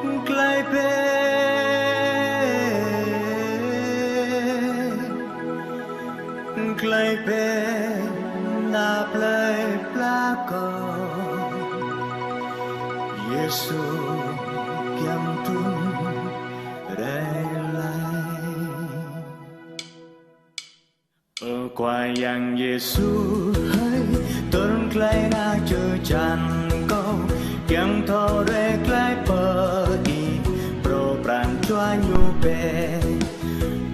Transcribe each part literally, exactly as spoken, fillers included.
Glaĭ bĕ, glaĭ bĕ, ană plei pla kâo, Yêsu giăm trŭn rai laih. Ơ Khua Yang Yêsu hơi, tơl glaĭ nao čơčan kâo, kiăng thâo rai glaĭ pơ Ih, phrâo pran jua Ñu bĕ.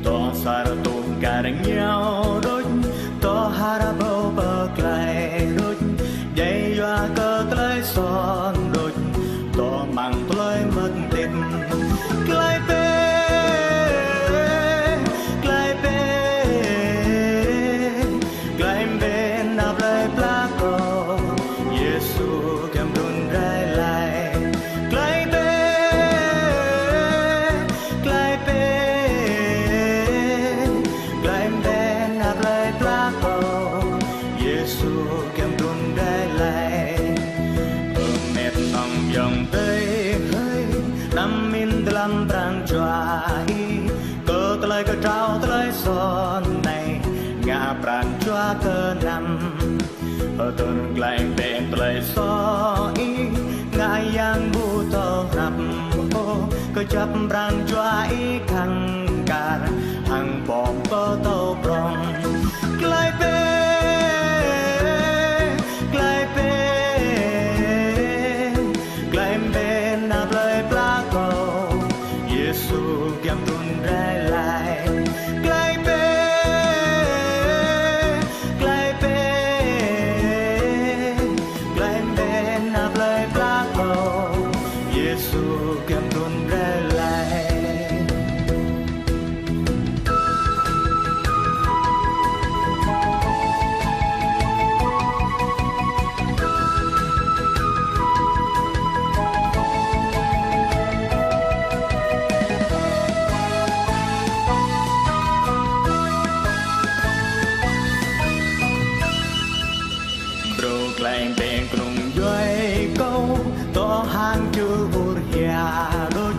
Dŏ sa rơtuh kar ngiao đôč, dŏ har ƀâo pơklaih đôč, djai yua kơ tơlơi soh đôč, dŏ amăng tơlơi mơak tĭt. Glaĭ bĕ, glaĭ bĕ, glaĭ bĕ, ană plei pla kâo, Yêsu giăm trŭn rai laih. Glaĭ bĕ, glaĭ bĕ, glaĭ bĕ, ană plei pla kâo, Yêsu giăm trŭn rai laih. Ơ met hăng ayŏng adơi hơi, anăm min dlăm pran jua Ih, kơ tơlơi kơtrâo tơlơi soh anai, ngă pran jua kơnăm. Hơdơr glaĭ bĕ tơlơi soh ih, ngă yang ƀu thâo hrăp ôh, kơjăp pran jua ih khăng kar, hăng pŏm pơtô prong. Glaĭ bĕ, glaĭ bĕ, glaĭ bĕ ană plei pla kâo, Yêsu giăm trŭn rai laih. Glaĭ bĕ, glaĭ bĕ, glaĭ bĕ ană plei pla kâo, Yêsu giăm trŭn rai laih. Brô glaĭ bĕ kơnung djuai kâo, dŏ hăng čư ur hia đôč,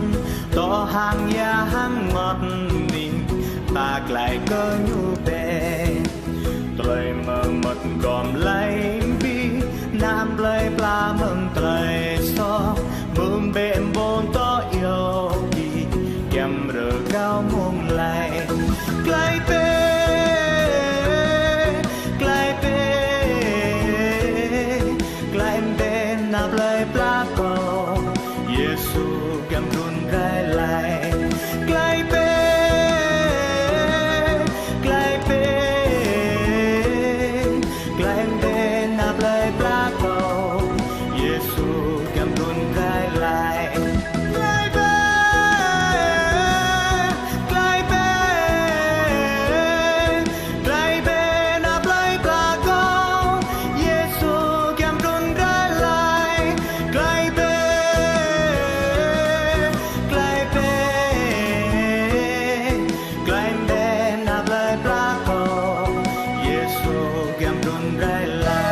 dŏ hăng ia hăng mơmŏt nih, ta glaĭ kơ Ñu bĕ. Tơlơi mơmŏt gom laih abih, ană plei pla mơ̆ng tơlơi soh, mơ̆ng ƀĕ ƀôn dŏ iâu gih, giăm rơkâo mông laih. Glaĭ bĕ, glaĭ bĕ, glaĭ bĕ ană plei pla kâo, Yêsu giăm trŭn rai laih. Glaĭ bĕ, glaĭ bĕ, glaĭ bĕ ană plei pla kâo, Yêsu giăm trŭn rai laih. Glaĭ bĕ, glaĭ bĕ, glaĭ bĕ ană plei pla kâo, Yêsu giăm trŭn rai laih. Glaĭ bĕ, glaĭ bĕ, glaĭ bĕ ană plei pla kâo, Yêsu giăm trŭn rai laih.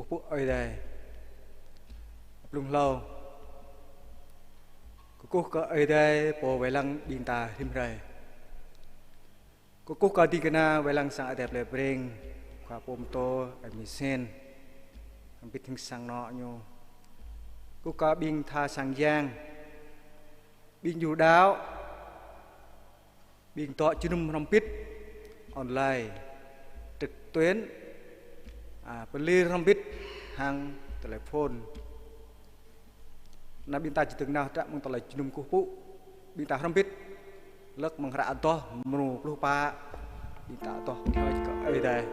Pŭ Ơi Adai. Blung hlâo. Kơkuh kơ Ơi Adai pô wai lăng ƀing ta rĭm hrơi. Kơkuh kơ ding kơna wai lăng sang Ơi Adai plei Breng, khua pô pơtô, Ơi Misen, hăng ƀing sang anŏ ñu. Kơkuh kơ ƀing tha sang yang, ƀing ju đaŏ, ƀing dŏ jơnum hrŏm hơbĭt online, trực tuyến, a, pơlir hrŏm hơbĭt hăng tơlơi phôn. Anai ƀing ta či dơ̆ng nao hră mơ̆ng tơlơi jơnum kơkuh pŭ, ƀing ta hrŏm hơbĭt, lơ̆k mơ̆ng hră Adoh mrô pluh pă, ƀing ta adoh bơni hơơč kơ Ơi Adai.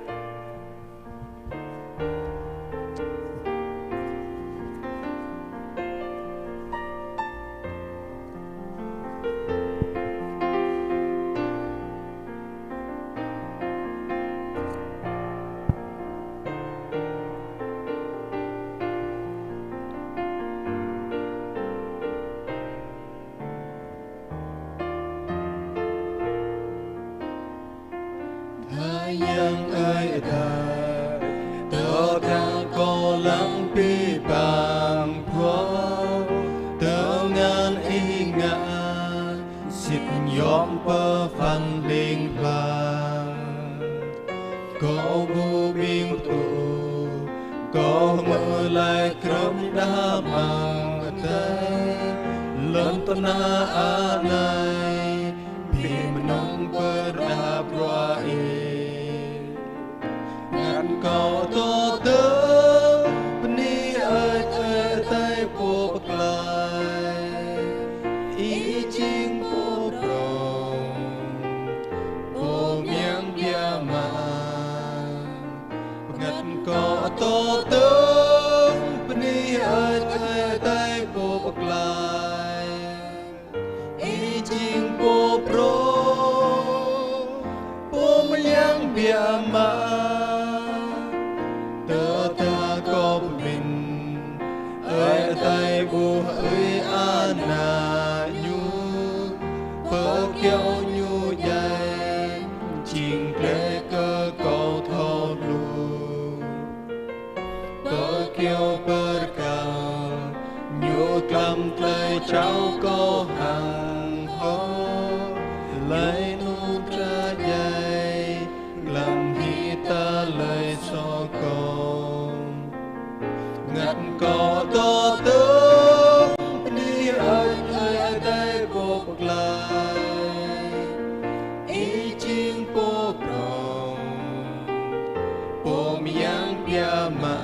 Tha Yang Ơi Adai, tơdah kâo lăng abih bang phrâo, tơngan Ih ngă, sĭt yom pơphan hling hlang. Kâo ƀu ƀing pơtŭ, kâo hmư̆ laĭ krŏm đah amăng adai, lŏn tơnah anai, abih mơnơ̆ng pơrơđah bruă Ih. Bơngăt kâo dŏ dơ̆ng, bơni Ơi Adai pô pơklaih, Ih jing pô prŏng, pô mơyang biă mă. Bơngăt kâo dŏ dơ̆ng, bơni Ơi Adai pô pơklaih, Ih jing pô prŏng, pô mơyang biă mă. Tơdah kâo pơmĭn, Ơi Adai ƀuh ơi ană Ñu, pơkiaŏ Ñu djai, jing gleh kơ kâo thâo hluh. Pơkiaŏ pơkăl, Ñu klăm tơlơi čao kâo hăng hŏ, laih anŭn dra djai, glăm hĭ tơlơi soh kâo. Bơngăt kâo dŏ dơ̆ng, bơni Ơi Adai pô pơklaih, Ih jing pô prŏng, pô mơyang biă mă.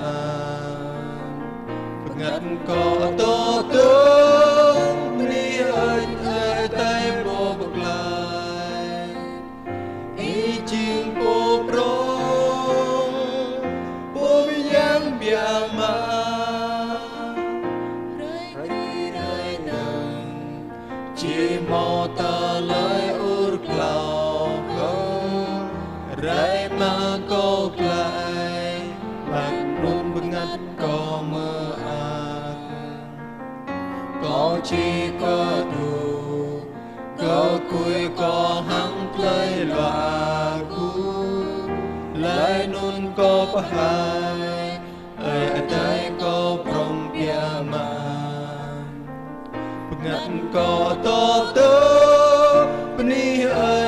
Bơngăt kâo dŏ dơ̆ng, bơni Ơi Adai pô pơklaih, Ih jing pô prŏng, pô mơyang biă mă. Hrơi kơ hrơi dơ̆ng, či hmâo tơlơi ur klâo kơ, rai mă kâo glaĭ, laih anŭn bơngăt kâo mơak. Kâo či kơdrŭ, kơkuh kâo hăng tơlơi luă gŭ, laih anŭn kâo pơhaih, Ơi Adai kâo prŏng biă mă. Bơngăt kâo dŏ dơ̆ng, bơni Ơi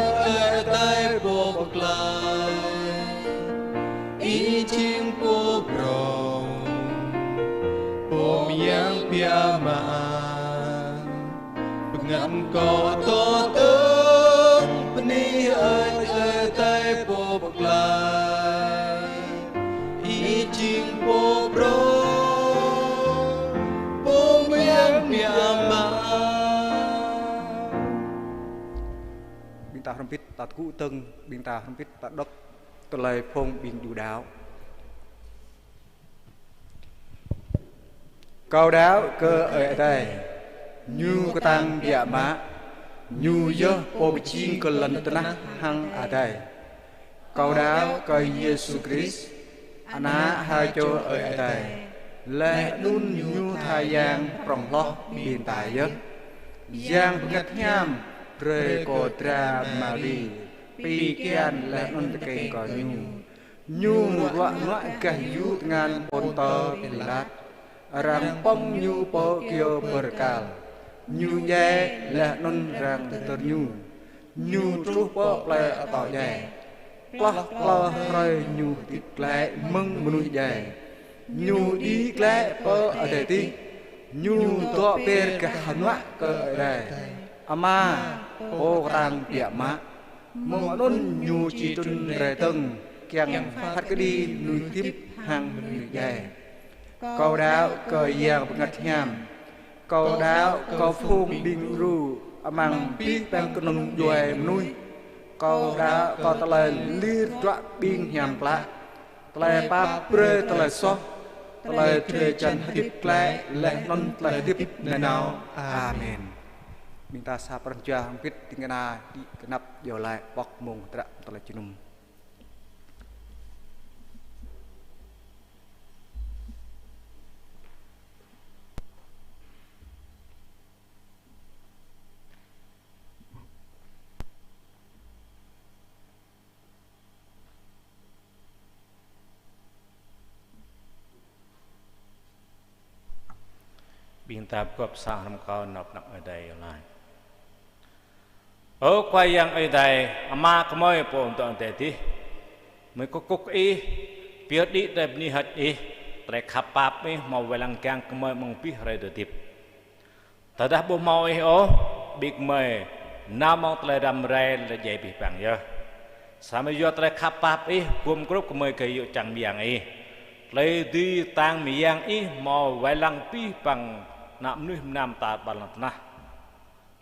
Adai pô pơklaih, Ih jing pô prŏng, pô mơyang biă mă. Bơngăt kâo dŏ dơ̆ng, bơni Ơi Adai pô pơklaih, Ih jing pô prŏng, pô mơyang biă mă. Ƀing ta hrŏm hơbĭt ta tơgŭ dơ̆ng, ƀing ta hrŏm hơbĭt ta đŏk tơlơi phung ƀing ju đaŏ. Kâo đaŏ kơ Ơi Adai, Ñu kơtang biă mă, Ñu yơh pô pơjing kơ lŏn tơnah hăng adai. Kâo đaŏ kơ Yêsu Krist, Ană ha čô Ơi Adai, laih anŭn Ñu tha Yang prŏng hloh ƀing ta yơh. Yang Bơngăt Hiam brơi kơ dra Mari pi kian laih anŭn tơkeng kơ Ñu. Ñu ruă nuă gah yŭ tơngan Pôntơ Pilat, arăng pŏng ñu pơ kơyâo bơrkal. Ñu djai, laih anŭn arăng tơr ñu. Ñu truh pơ plơi atâo djai. Hloh klâo hrơi ñu hơdip glaĭ mơ̆ng mơnuih djai. Ñu đĭ glaĭ pơ adai adih. Ñu dŏ ber gah hơnuă kơ Ơi Adai. Ama, Pô kơtang biă mă. Mơ̆ng anŭn ñu či trŭn rai dơ̆ng, kiăng phat kơđi mơnuih hơdip hăng mơnuih djai. Kâo đaŏ kơ Yang Bơngăt Hiam. Kâo đaŏ kơ phung ƀing djru amăng abih bang kơnung djuai mơnuih. Kâo đaŏ kơ tơlơi lir hơdră ƀing hiam klă. Tơlơi pap brơi tơlơi soh. Tơlơi drơi jan hơdip glaĭ laih anŭn tơlơi hơdip nanao. Amen. Ƀing ta sa pran jua hăng bit ding kơna đĭ kơnăp iâu laĭ pŏk mông hơdră tơlơi jơnum. Ƀing ta pơgop sa hrŏm kâo nao pơ anăp Ơi Adai iâu laĭ. Ơ Khua Yang Ơi Adai, Ama gơmơi Pô dŏ adai adih. Gơmơi kơkuh kơ Ih, pơyơr đĭ tơlơi bơni hơơč Ih, tơlơi khăp pap Ih hmâo wai lăng kiăng kơ gơmơi amăng abih hrơi tơlơi hơdip. Tơdah ƀu hmâo Ih ôh, ƀing gơmơi nao amăng tơlơi răm rai lĕ djai abih bang yơh. Samơ̆ yua tơlơi khăp pap Ih gum grup gơmơi kơ yŭ čang mơyang Ih. Tơlơi dưi kơtang mơyang Ih hmâo wai lăng abih bang ană mơnuih mơnam tar ƀar lŏn tơnah.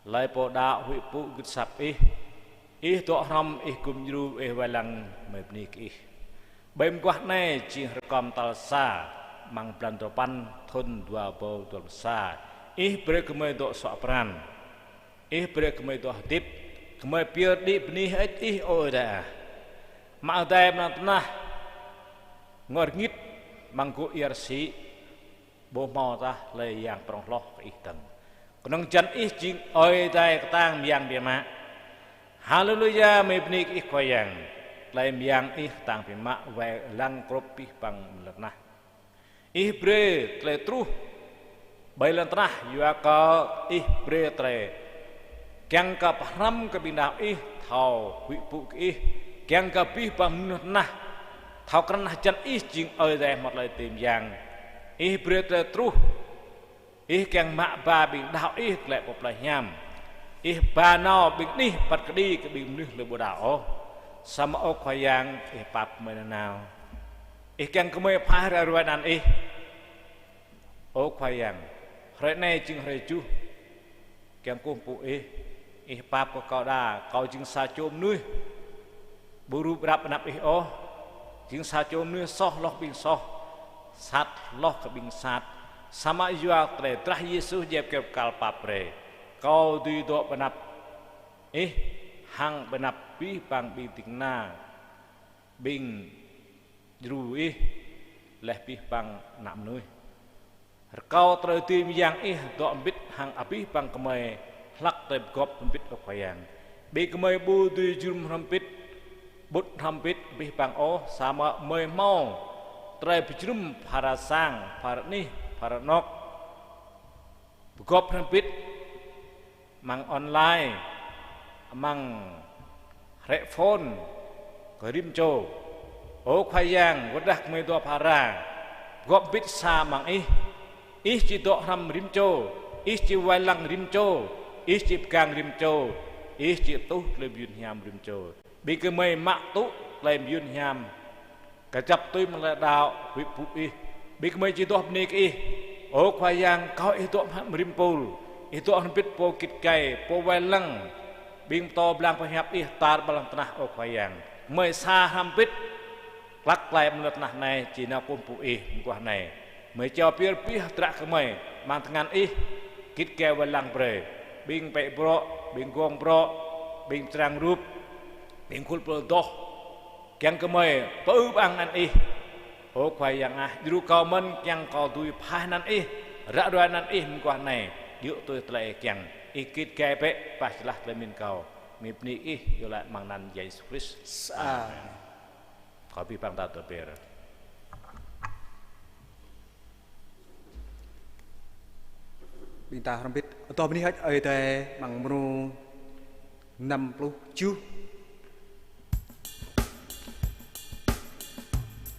Hlơi pô đaŏ huĭ pŭ gưt asăp Ih. Ih dŏ hrŏm, Ih gum djru, Ih wai lăng, gơmơi bơni kơ Ih. Ƀơi mơguah anai jing rơkâo tal sa, amăng blan duapăn, thun dua rơbâo dua pluh sa. Ih brơi kơ gơmơi dŏ suă pran. Ih brơi kơ gơmơi dŏ hơdip, gơmơi pơyơr đĭ bơni hơơč Ih, ơ Ơi Adai ah. Mă adai amăng lŏn tơnah ngor ngit amăng gŭ ia rơsĭ, ƀu hmâo tah hlơi yang prŏng hloh kơ Ih dơ̆ng. Kơnơ̆ng jan Ih jing Ơi Adai kơtang mơyang biă mă. Haleluya, gơmơi bơni kơ Ih Khua Yang. Tơlơi mơyang Ih kơtang biă mă wai lăng grup abih bang lŏn tơnah. Ih brơi tơlơi truh ƀơi lŏn tơnah yua kơ Ih brơi tơlơi kiăng kơ pơhrăm kơ ƀing đaŏ Ih thâo huĭ pŭ kơ Ih, kiăng kơ abih bang mơnuih lŏn tơnah thâo krăn jan Ih jing Ơi Adai hmâo tơlơi dưi mơyang. Ih brơi tơlơi truh, Ih kiăng mă ba ƀing đaŏ Ih glaĭ pơ plơi hiam. Ih ba nao ƀing anih phat kơđi kơ ƀing mơnuih hlơi ƀu đaŏ ôh. Samơ̆ ơ Khua Yang, Ih pap gơmơi nanao. Ih kiăng kơ gơmơi pha rai ruai anăn Ih. Ơ Khua Yang, hrơi anai jing hrơi tơjuh kiăng kơkuh pơpŭ Ih. Ih pap kơ kâo đa, kâo jing sa čô mơnuih ƀu rup răp anăp Ih ôh. Jing sa čô mơnuih soh hloh kơ ƀing soh, sat hloh kơ ƀing sat. Samơ̆ yua tơlơi drah Yêsu djai kơyâo bơrkal pap brơi, kâo dưi dŏ pơ anăp Ih hăng pơ anăp abih bang ƀing ding kơna, ƀing djru Ih, laih abih bang ană mơnuih. Rơkâo tơlơi dưi mơyang Ih dŏ hơbĭt hăng abih bang gơmơi hlăk tơlơi pơgop hơbĭt, ơ Khua Yang. Ƀing gơmơi ƀu dưi jơnum hrŏm hơbĭt, ƀut hrŏm hơbĭt abih bang ôh, samơ̆ gơmơi hmâo tơlơi pơjơnum phara sang, phara anih, phara anŏk. Pơgop hrŏm hơbĭt amăng online, amăng hrĕ phone kơ rĭm čô. Ơ Khua Yang, wơ̆t tơdah gơmơi dŏ phara, pơgop hơbĭt sa amăng Ih. Ih či dŏ hrŏm rĭm čô, Ih či wai lăng rĭm čô, Ih či pơgang rĭm čô, Ih či tuh tơlơi mơyun hiam rĭm čô. Ƀing gơmơi mă tŭ tơlơi mơyun hiam, kơjăp tui mơ̆ng tơlơi đaŏ, huĭ pŭ Ih. Ƀing gơmơi či adoh bơni kơ Ih. Ơ Khua Yang, kâo Ih dŏ hrŏm rĭm pul. Ih dŏ hrŏm hơbĭt pô git gai, pô wai lăng ƀing pơtô blang pơhiăp Ih tar ƀar lŏn tơnah, ơ Khua Yang. Gơmơi sa hrŏm hơbĭt, hlăk tơlơi mơ̆ng lŏn tơnah anai či nao kơkuh pơpŭ Ih mơguah anai. Gơmơi jao pơyơr abih hơdră kơ gơmơi amăng tơngan Ih, git gai wai lăng brơi. Ƀing pĕ bruă, ƀing gong bruă, ƀing pơčrang rup, ƀing khul pơlơdoh, kiăng kơ gơmơi pơư pơang anăn Ih. Ơ Khua Yang ah, djru kâo mơ̆n kiăng kâo dưi pha anăn Ih, ră ruai anăn Ih mơguah anai, djơ̆ tui tơlơi Ih kiăng. Ih git gai bĕ, pah jơlah tơlơi mĭn kâo. Gơmơi bơni Ih, iâu laĭ amăng anăn Yêsu Krist. Amen. Kâo abih bang ta tơpĕr. Ƀing ta hrŏm hơbĭt, adoh bơni hơơč Ơi Adai amăng mrô năm pluh tơjuh.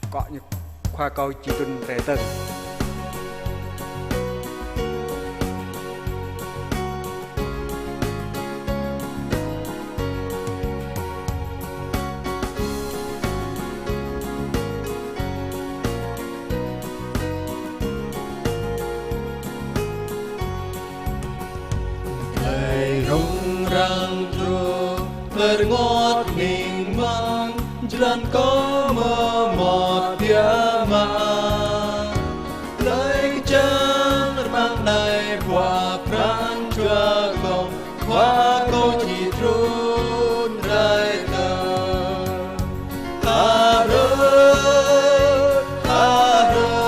Akŏ ñu Khua Kâo Či Trŭn Rai Dơ̆ng. Tơlơi rŭng răng truh, tơlơi rơngot ming mang, jơlan kâo mơmŏt biă mă. Tơlơi čang rơmang anai pơpŭ pran jua kâo, Khua Kâo Či Trŭn Rai Dơ̆ng. Hrơi, hrơi,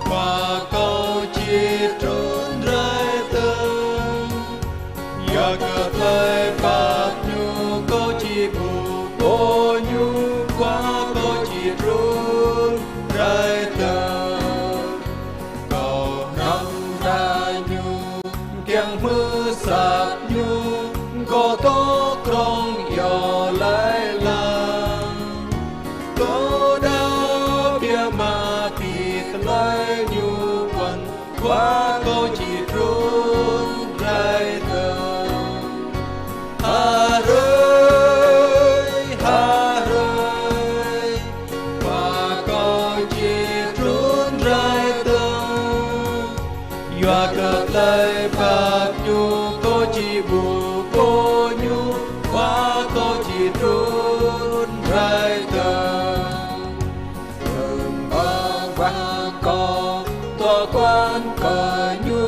Khua Kâo Či Trŭn Rai Dơ̆ng. Yua kơ tơlơi pap Ñu kâo či ƀuh pô Ñu, Khua Kâo Či Trŭn Rai Dơ̆ng. Kâo hrăm rai Ñu, kiăng hmư̆ asăp Ñu, kâo dŏ krong iâu laĭ lăng. Kâo đaŏ biă mă ƀơi tơlơi Ñu ƀuăn, Khua Kâo Či Trŭn Rai Dơ̆ng. Hrơi, hrơi, Khua Kâo Či Trŭn Rai Dơ̆ng. Yua kơ tơlơi pap Ñu kâo či ƀuh pô Ñu, Khua Kâo Či Trŭn Rai Dơ̆ng. Tơm ƀơ̆ng wah kâo dŏ kuan kơ Ñu,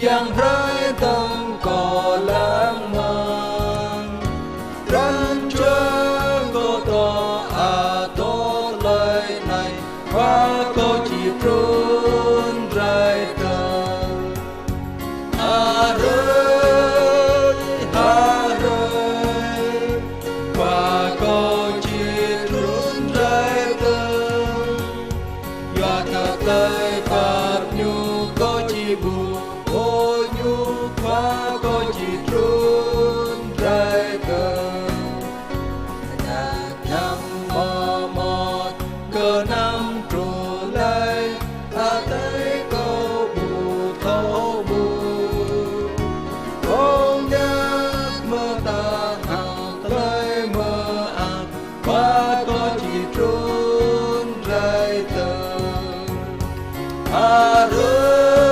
yang rai dơ̆ng kâo lăng mơ̆n. Pran jua kâo dŏ adôh tơlơi anai, Khua Kâo Či Trŭn Rai Dơ̆ng. Hrơi, hrơi, Khua Kâo Či Trŭn Rai Dơ̆ng. Yua kơ tơlơi pap Ñu kâo či ƀuh pô Ñu, Khua Kâo Či Trŭn Rai Dơ̆ng. Dah năm mơmŏt kơ năm truh laih, adai kâo ƀu thâo ƀuh. Kâo ngă mơta hăng tơlơi mơak, Khua Kâo Či Trŭn Rai Dơ̆ng. Hrơi,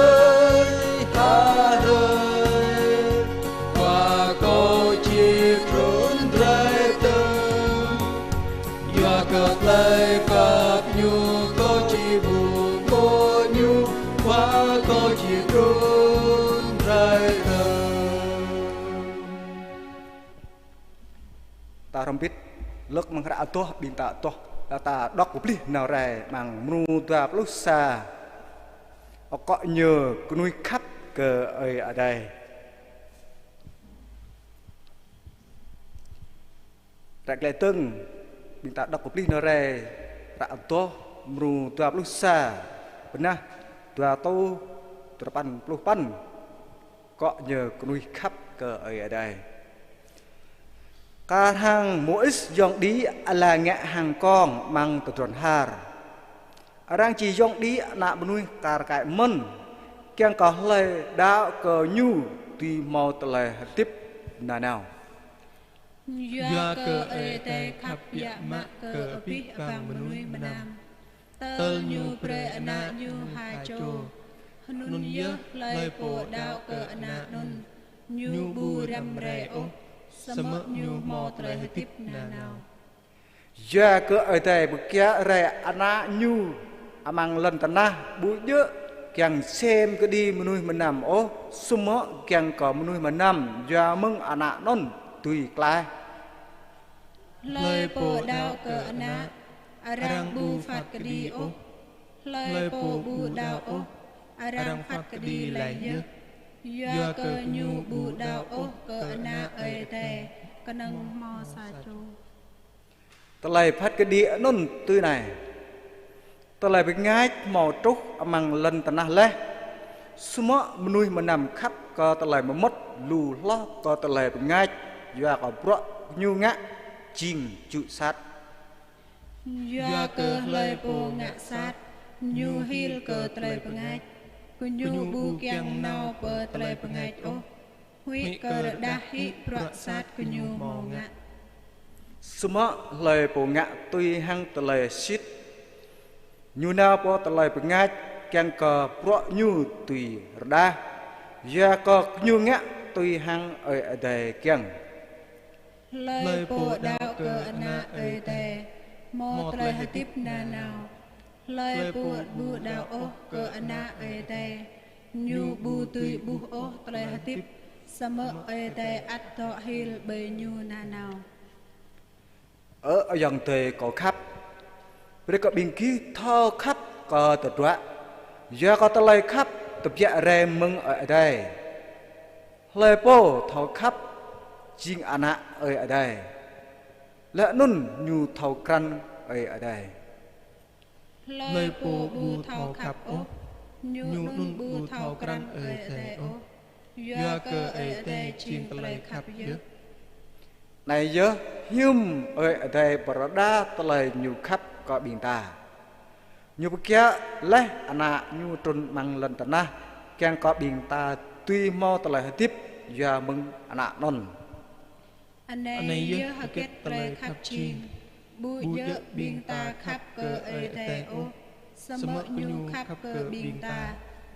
hrơi, Khua Kâo Či Trŭn Rai Dơ̆ng. Yua kơ tơlơi pap Ñu kâo či ƀuh pô Ñu, Khua Kâo Či Trŭn Rai Dơ̆ng. Ta hrŏm hơbĭt, lơ̆k mơ̆ng hră adoh ƀing ta adoh, ta đŏk pơplih nao rai amăng mrô dua pluh sa. Akŏ ñu kơnuih khăp kơ Ơi Adai. Hră glaĭ dơ̆ng, ƀing ta đŏk pơplih nao rai, hră adoh mrô dua pluh sa, bơnah dua rơtuh duarơpăn pluh păn. Akŏ ñu kơnuih khăp kơ Ơi Adai. Kar hăng Môis yŏng đĭ ala ngă hăng kông amăng tơdron har. Arăng či yŏng đĭ Ană Mơnuih kar kaĭ mơ̆n, kiăng kơ hlơi đaŏ kơ Ñu dưi hmâo tơlơi hơdip nanao. Yua kơ Ơi Adai khăp biă mă kơ abih bang mơnuih mơnam, tơl Ñu brơi Ană Ñu ha čô. Anŭn yơh hlơi pô đaŏ kơ Ană anŭn, ñu ƀu răm rai ôh, samơ̆ ñu hmâo tơlơi hơdip nanao. Yua kơ Ơi Adai pơkiaŏ rai Ană Ñu amăng lŏn tơnah ƀu djơ̆ kiăng sem kơđi mơnuih mơnam ôh, samơ̆ kiăng kơ mơnuih mơnam yua mơ̆ng Ană anŭn dưi klaih. Hlơi pô đaŏ kơ Ană, arăng ƀu phat kơđi ôh. Hlơi pô ƀu đaŏ ôh, arăng phat kơđi laih yơh, yua kơ ñu ƀu đaŏ ôh kơ Ană Ơi Adai, kơnơ̆ng hmâo sa čô. Tơlơi phat kơđi anŭn tui anai: Tơlơi bơngač hmâo truh amăng lŏn tơnah laih, samơ̆ mơnuih mơnam khăp kơ tơlơi mơmŏt lu hloh kơ tơlơi bơngač, yua kơ bruă ñu ngă jing jŭ sat. Yua kơ hlơi pô ngă sat, ñu hil kơ tơlơi bơngač, gơñu ƀu kiăng nao pơ tơlơi bơngač ôh, huĭ kơ rơđah hĭ bruă sat gơñu hmâo ngă. Samơ̆ hlơi pô ngă tui hăng tơlơi sĭt, ñu nao pơ tơlơi bơngač, kiăng kơ bruă ñu dưi rơđah, yua kơ gơñu ngă tui hăng Ơi Adai kiăng. Hlơi pô đaŏ kơ Ană Ơi Adai, hmâo tơlơi hơdip nanao. Hlơi pô ƀu đaŏ ôh kơ Ană Ơi Adai, ñu ƀu dưi ƀuh ôh tơlơi hơdip, samơ̆ Ơi Adai ăt dŏ hil ƀơi ñu nanao. Ơ ayŏng adơi kâo khăp, brơi kơ ƀing gih thâo khăp kơ tơdruă, yua kơ tơlơi khăp tơbiă rai mơ̆ng Ơi Adai. Hlơi pô thâo khăp jing ană Ơi Adai, laih anŭn ñu thâo krăn Ơi Adai. Hlơi pô ƀu thâo khăp ôh, ñu anŭn ƀu thâo krăn Ơi Adai ôh, yua kơ Ơi Adai jing tơlơi khăp yơh. Anai yơh hiư̆m Ơi Adai pơrơđah tơlơi ñu khăp kơ ƀing ta: Ñu pơkiaŏ laih Ană ñu trŭn amăng lŏn tơnah, kiăng kơ ƀing ta dưi hmâo tơlơi hơdip yua mơ̆ng Ană anŭn. Anai yơh hơget tơlơi khăp jing: ƀu djơ̆ ƀing ta khăp kơ Ơi Adai ôh, samơ̆ Ñu khăp kơ ƀing ta,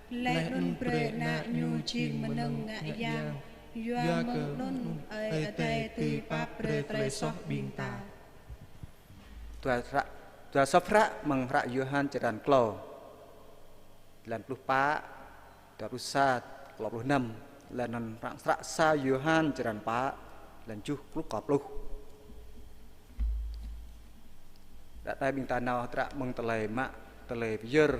laih anŭn brơi Ană Ñu jing mơnơ̆ng ngă yang, yua mơ̆ng anŭn Ơi Adai dưi pap brơi tơlơi soh ƀing ta. Dua hră, dua sŏp hră mơ̆ng hră Yôhan črăn klâo, lan pluh pă, dua pluh sa, klâo pluh năm, laih anŭn hră, hră sa Yôhan črăn pă, lan tơjuh truh klâo pluh. Ră anai ƀing ta nao hơdră mơ̆ng tơlơi mă, tơlơi pơyơr.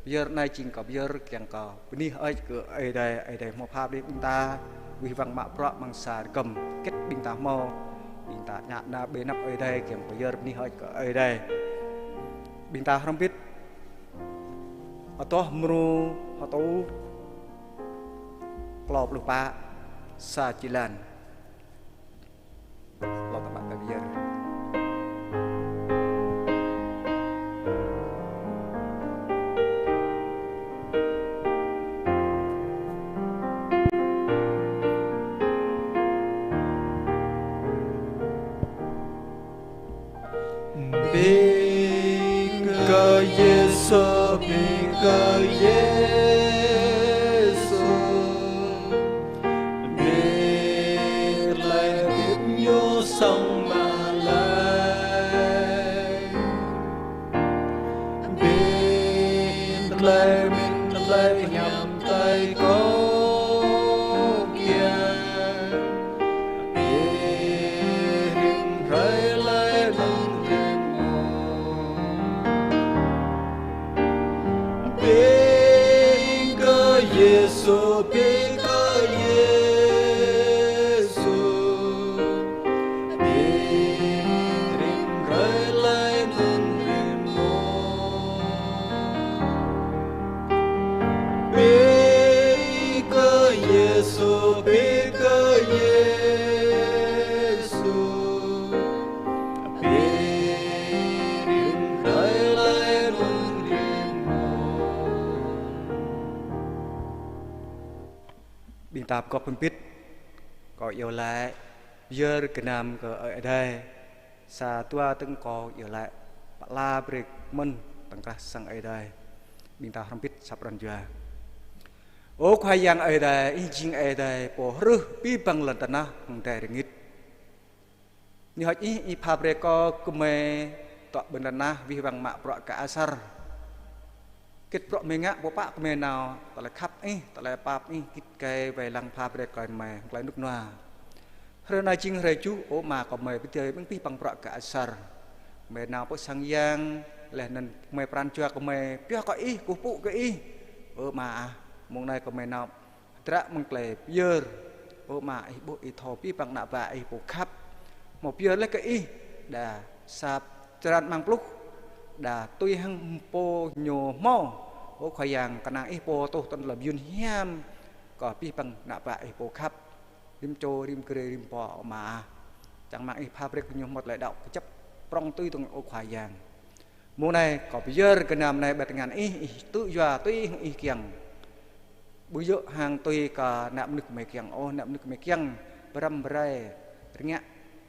Pơyơr anai jing kơ pơyơr kiăng kơ bơni hơơč kơ Ơi Adai, Ơi Adai hmâo pha brơi ƀing ta wih wăng mă bruă amăng sa rơkơm. Hơget ƀing ta hmâo, ƀing ta ngă nao ƀơi anăp Ơi Adai kiăng pơyơr bơni hơơč kơ Ơi Adai. Ƀing ta hrŏm hơbĭt, adoh mrô hơtô, klâo pluh pă, sa črăn. Lŏ ta mă pơyơr. Bĭ kơ Yêsu, bĭ kơ Yêsu, bĭ tơlơi hơdip Ñu song mă laih. Bĭ tơlơi mĭn, tơlơi hiam, tơlơi kơkuh kiăng. Bĭ rĭm hrơi laih anŭn rĭm mông. Bĭ kơ Yêsu, bĭ kơ Yêsu. Bĭ rĭm hrơi laih anŭn rĭm mông. Bĭ kơ Yêsu, bĭ kơ Yêsu, bĭ rĭm hrơi laih anŭn rĭm mông. Ƀing ta pơgop hơbĭt, kâo iâu laĭ, pơyơr gơnam kơ Ơi Adai. Sa dua tơ̆ng kâo iâu laĭ, pơala brơi mơ̆n tơ̆ng krah sang Ơi Adai. Ƀing ta hrŏm hơbĭt sa pran jua. Ơ Khua Yang Ơi Adai, Ih jing Ơi Adai, Pô hrih abih bang lŏn tơnah hăng adai rơngit. Bơni hơơč Ih, Ih pha brơi kơ gơmơi dŏ ƀơi lŏn tơnah wih wăng mă bruă kơ asar. Hơget bruă gơmơi ngă, pơpă gơmơi nao, tơlơi khăp Ih, tơlơi pap Ih, git gai wai lăng pha brơi kơ gơmơi hăng tơlơi rơnŭk rơnua. Hrơi anai jing hrơi tơjuh, ơ Ama, gơmơi pơdơi ƀing abih bang bruă kơ asar. Gơmơi nao pơ sang yang, laih anŭn gơmơi pran jua gơmơi pioh kơ Ih, kơkuh pơpŭ kơ Ih. Ơ Ama ah, mông anai gơmơi nao hơdră mơ̆ng tơlơi pơyơr. Ơ Ama, Ih ƀuh Ih thâo abih bang ană bă Ih pô khăp. Hmâo pơyơr laih kơ Ih, đa Sa črăn amăng pluh, đa tui hăng pô ñu hmâo. Ơ Khua Yang, kơnang Ih pô tuh tơl lăm yun hiam, kơ abih bang ană bă Ih pô khăp, rĭm čô, rĭm grê, rĭm pô, Ama ah. Čang rơmang Ih pha brơi kơ ñu hmâo tơlơi đaŏ kơjăp prŏng tui tơ̆ng, ơ Khua Yang. Mông anai, kâo pơyơr gơnam anai ƀơi tơngan Ih, Ih tŭ yua tui hăng Ih kiăng. Ƀu djơ̆ hăng tui kơ ană mơnuih gơmơi kiăng ôh, ană mơnuih gơmơi kiăng pơrăm pơrai, rơngiă,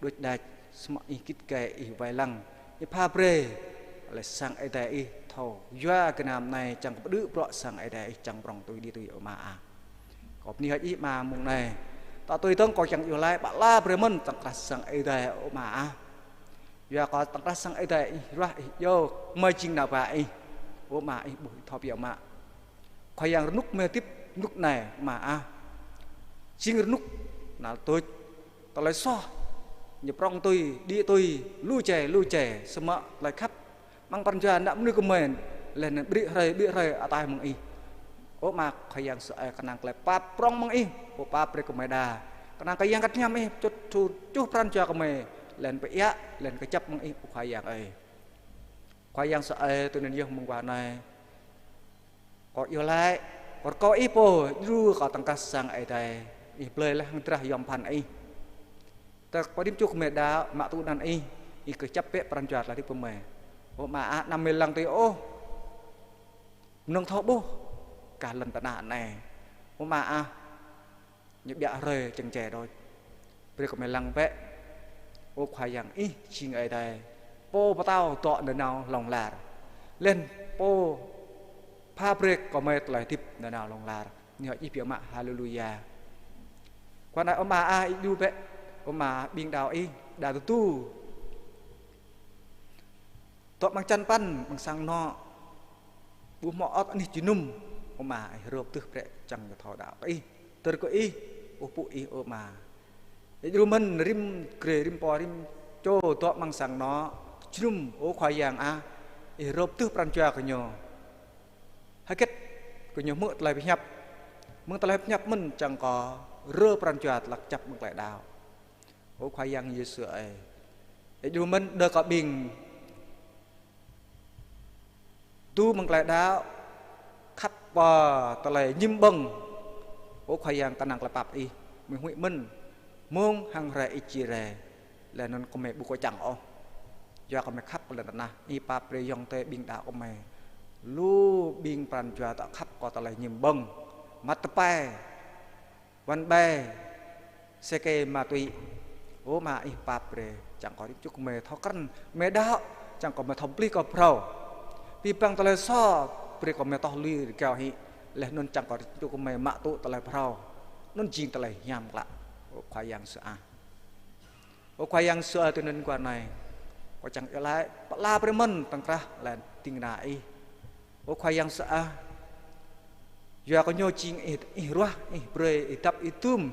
đôč đač, samơ̆ Ih git gai, Ih wai lăng, Ih pha brơi laih sang Ơi Adai Ih thâo yua gơnam anai čang kơ pơđĭ bruă sang Ơi Adai Ih čang prŏng tui đĭ tui, ơ Ama ah. Kâo bơni hơơč Ih Ama mông anai. Tŏ tui tơ̆ng kâo čang iâu laĭ, pơala brơi mơ̆n tơ̆ng krah sang Ơi Adai, ơ Ama ah. Yua kơ tơ̆ng krah sang Ơi Adai Ih ruah, Ih iâu gơmơi jing ană bă Ih. Ơ Ama, Ih ƀuh, Ih thâo biă mă. Khua Yang, rơnŭk gơmơi hơdip rơnŭk anai, Ama ah, jing rơnŭk năl tuč. Tơlơi soh ñu prŏng tui, đĭ tui, lu jai, lu jai, samơ̆ tơlơi khăp amăng pran jua ană mơnuih gơmơi, laih anŭn ƀrư̆ hrơi, ƀrư̆ hrơi ataih mơ̆ng Ih. Ơ Ama, Khua Yang sơai, kơnang tơlơi pap prŏng mơ̆ng Ih, pô pap brơi kơ gơmơi đa. Kơnang kơ Yang Bơngăt Hiam Ih pơčŭt čuh pran jua gơmơi, laih anŭn pơiă, laih anŭn kơjăp mơ̆ng Ih, ơ Khua Yang ơi. Khua Yang sơai, tui anŭn yơh mơguah anai, kâo iâu laĭ, kâo rơkâo Ih pô djru kơ tơ̆ng krah sang Ơi Adai Ih blơi laih hăng drah yom pơphan Ih. Tơl kơ rĭm čô gơmơi đaŏ mă tŭ anăn Ih, Ih kơjăp bĕ pran jua tơlơi hơdip gơmơi. Ơ Ama ah, anăm gơmơi lăng tui ôh mơnơ̆ng thâo ƀuh kah lŏn tơnah anai. Ơ Ama ah, ñu ƀiă hrơi čang jai đôč. Brơi kơ gơmơi lăng bĕ. Ơ Khua Yang, Ih jing Ơi Adai, pô pơtao dŏ nanao hlŏng lar, laih anŭn pô pha brơi kơ gơmơi tơlơi hơdip nanao hlŏng lar. Ñu Ih biă mă, haleluya. Khua anai, ơ Ama ah, Ih djru bĕ, ơ Ama, ƀing đaŏ Ih đa tơdu. Dŏ amăng čan păn, amăng sang anŏ, ƀu hmâo ôh anih jơnum, ơ Ama, Ih rơp tơ̆ brơi čang ñu thâo đaŏ kơ Ih, tơr kơ Ih, ƀuh pŭ Ih, ơ Ama. Ih djru mơ̆n rĭm grê, rĭm pô, rĭm čô dŏ amăng sang anŏ, jơnum, ơ Khua Yang ah, Ih rơp tơ̆ pran jua kơ ñu. Hơget kơ ñu hmư̆ tơlơi pơhiăp, mơ̆ng tơlơi pơhiăp mơ̆n čang kơ rơ pran jua tơlơi kơjăp mơ̆ng tơlơi đaŏ. Ơ Khua Yang Yêsu ơi, Ih djru mơ̆n đơ kơ ƀing tŭ mơ̆ng tơlơi đaŏ, khăp pơ tơlơi ñĭm ƀơ̆ng. Ơ Khua Yang, kơnang tơlơi pap Ih, gơmơi huĭ mơ̆n mông hăng hrơi Ih či rai, laih anŭn gơmơi ƀu kơčăng ôh. Yua kơ gơmơi khăp kơ lŏn tơnah, Ih pap brơi ayŏng adơi ƀing đaŏ gơmơi. Lu ƀing pran jua dŏ khăp kơ tơlơi ñĭm ƀơ̆ng, măt tơpai, wăn ƀai, sê kê, ma túy. Ơ Ama, Ih pap brơi, čang kơ rĭm čô gơmơi thâo krăn, gơmơi đaŏ, čang kơ gơmơi thâo pơplih kơ phrâo. Abih bang tơlơi soh, brơi kơ gơmơi tŏh lui rơgao hĭ. Laih anŭn čang kơ rĭm čô gơmơi mă tŭ tơlơi phrâo. Anŭn jing tơlơi hiam klă. Ơ Khua Yang sơai. Ơ Khua Yang sơai, tui anŭn guah anai, kâo čang iâu laĭ, pơala brơi mơ̆n tơ̆ng krah laih anŭn ding kơna Ih. Ơ Khua Yang sơai, yua kơ ñu jing Ih, Ih ruah, Ih brơi, Ih dăp, Ih dŭm,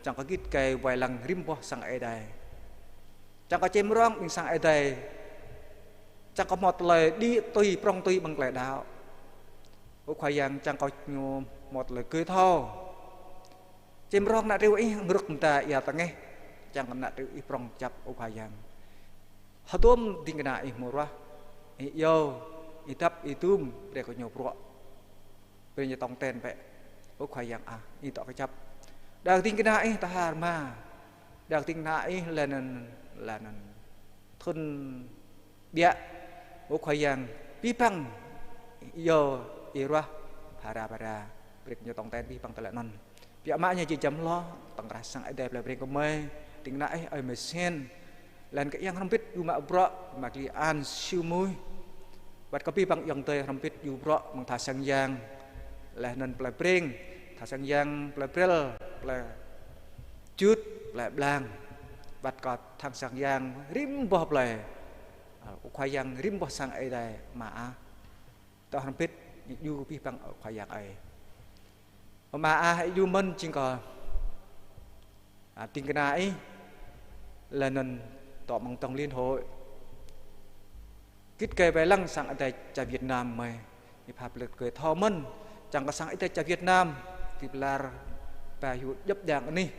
čang kơ git gai wai lăng rĭm boh sang Ơi Adai. Čang kơ čem rong ƀing sang Ơi Adai, čang kơ hmâo tơlơi đĭ tui, prŏng tui amăng tơlơi đaŏ. Ơ Khua Yang, čang kơ ñu hmâo tơlơi gơi thâo. Čem rong ană triu Ih hăng rơ̆k mơda ia tơngeh, čang kơ ană triu Ih prŏng kơjăp, ơ Khua Yang. Hơdôm ding kơna Ih hmâo ruah, Ih iâu, Ih dăp, Ih dŭm, brơi kơ ñu bruă. Brơi ñu tong ten bĕ. Ơ Khua Yang ah, Ih dŏ kơjăp. Đa kơ ding kơna Ih tơhar rơma. Đa kơ ding kơna Ih laih anŭn, laih anŭn thŭn ƀiă. Ơ Khua Yang, abih bang iâu Ih ruah phara phara. Brơi kơ ñu tong ten abih bang tơlơi anŭn. Biă mă ñu či jăm hloh, tơ̆ng krah sang Ơi Adai plei Breng gơmơi, ding kơna Ih ơi Mơsen. Laih anŭn kơ ayŏng hrŏm hơbĭt djru mă bruă, mă kli an siu muih. Wăt kơ abih bang ayŏng adơi hrŏm hơbĭt djru bruă amăng tha sang yang. Laih anŭn plei Breng, tha sang yang plei Brel, plei Jut, plei Blang. Wăt kơ tha sang yang rĭm boh plei. Ơ Khua Yang, rĭm boh sang Ơi Adai, Ama ah. Tŏ hrŏm hơbĭt, djru abih bang, ơ Khua Yang ơi. Ơ Ama ah, Ih djru mơ̆n jing kơ, a, ding kơna Ih, laih anŭn dŏ amăng tổng liên hội. Git gai wai lăng sang Ơi Adai čar Việt Nam gơmơi. Ih pap brơi gơi thâo mơ̆n, čang kơ sang Ơi Adai čar Việt Nam, ti pơlar ba hyu djŏp djang anih,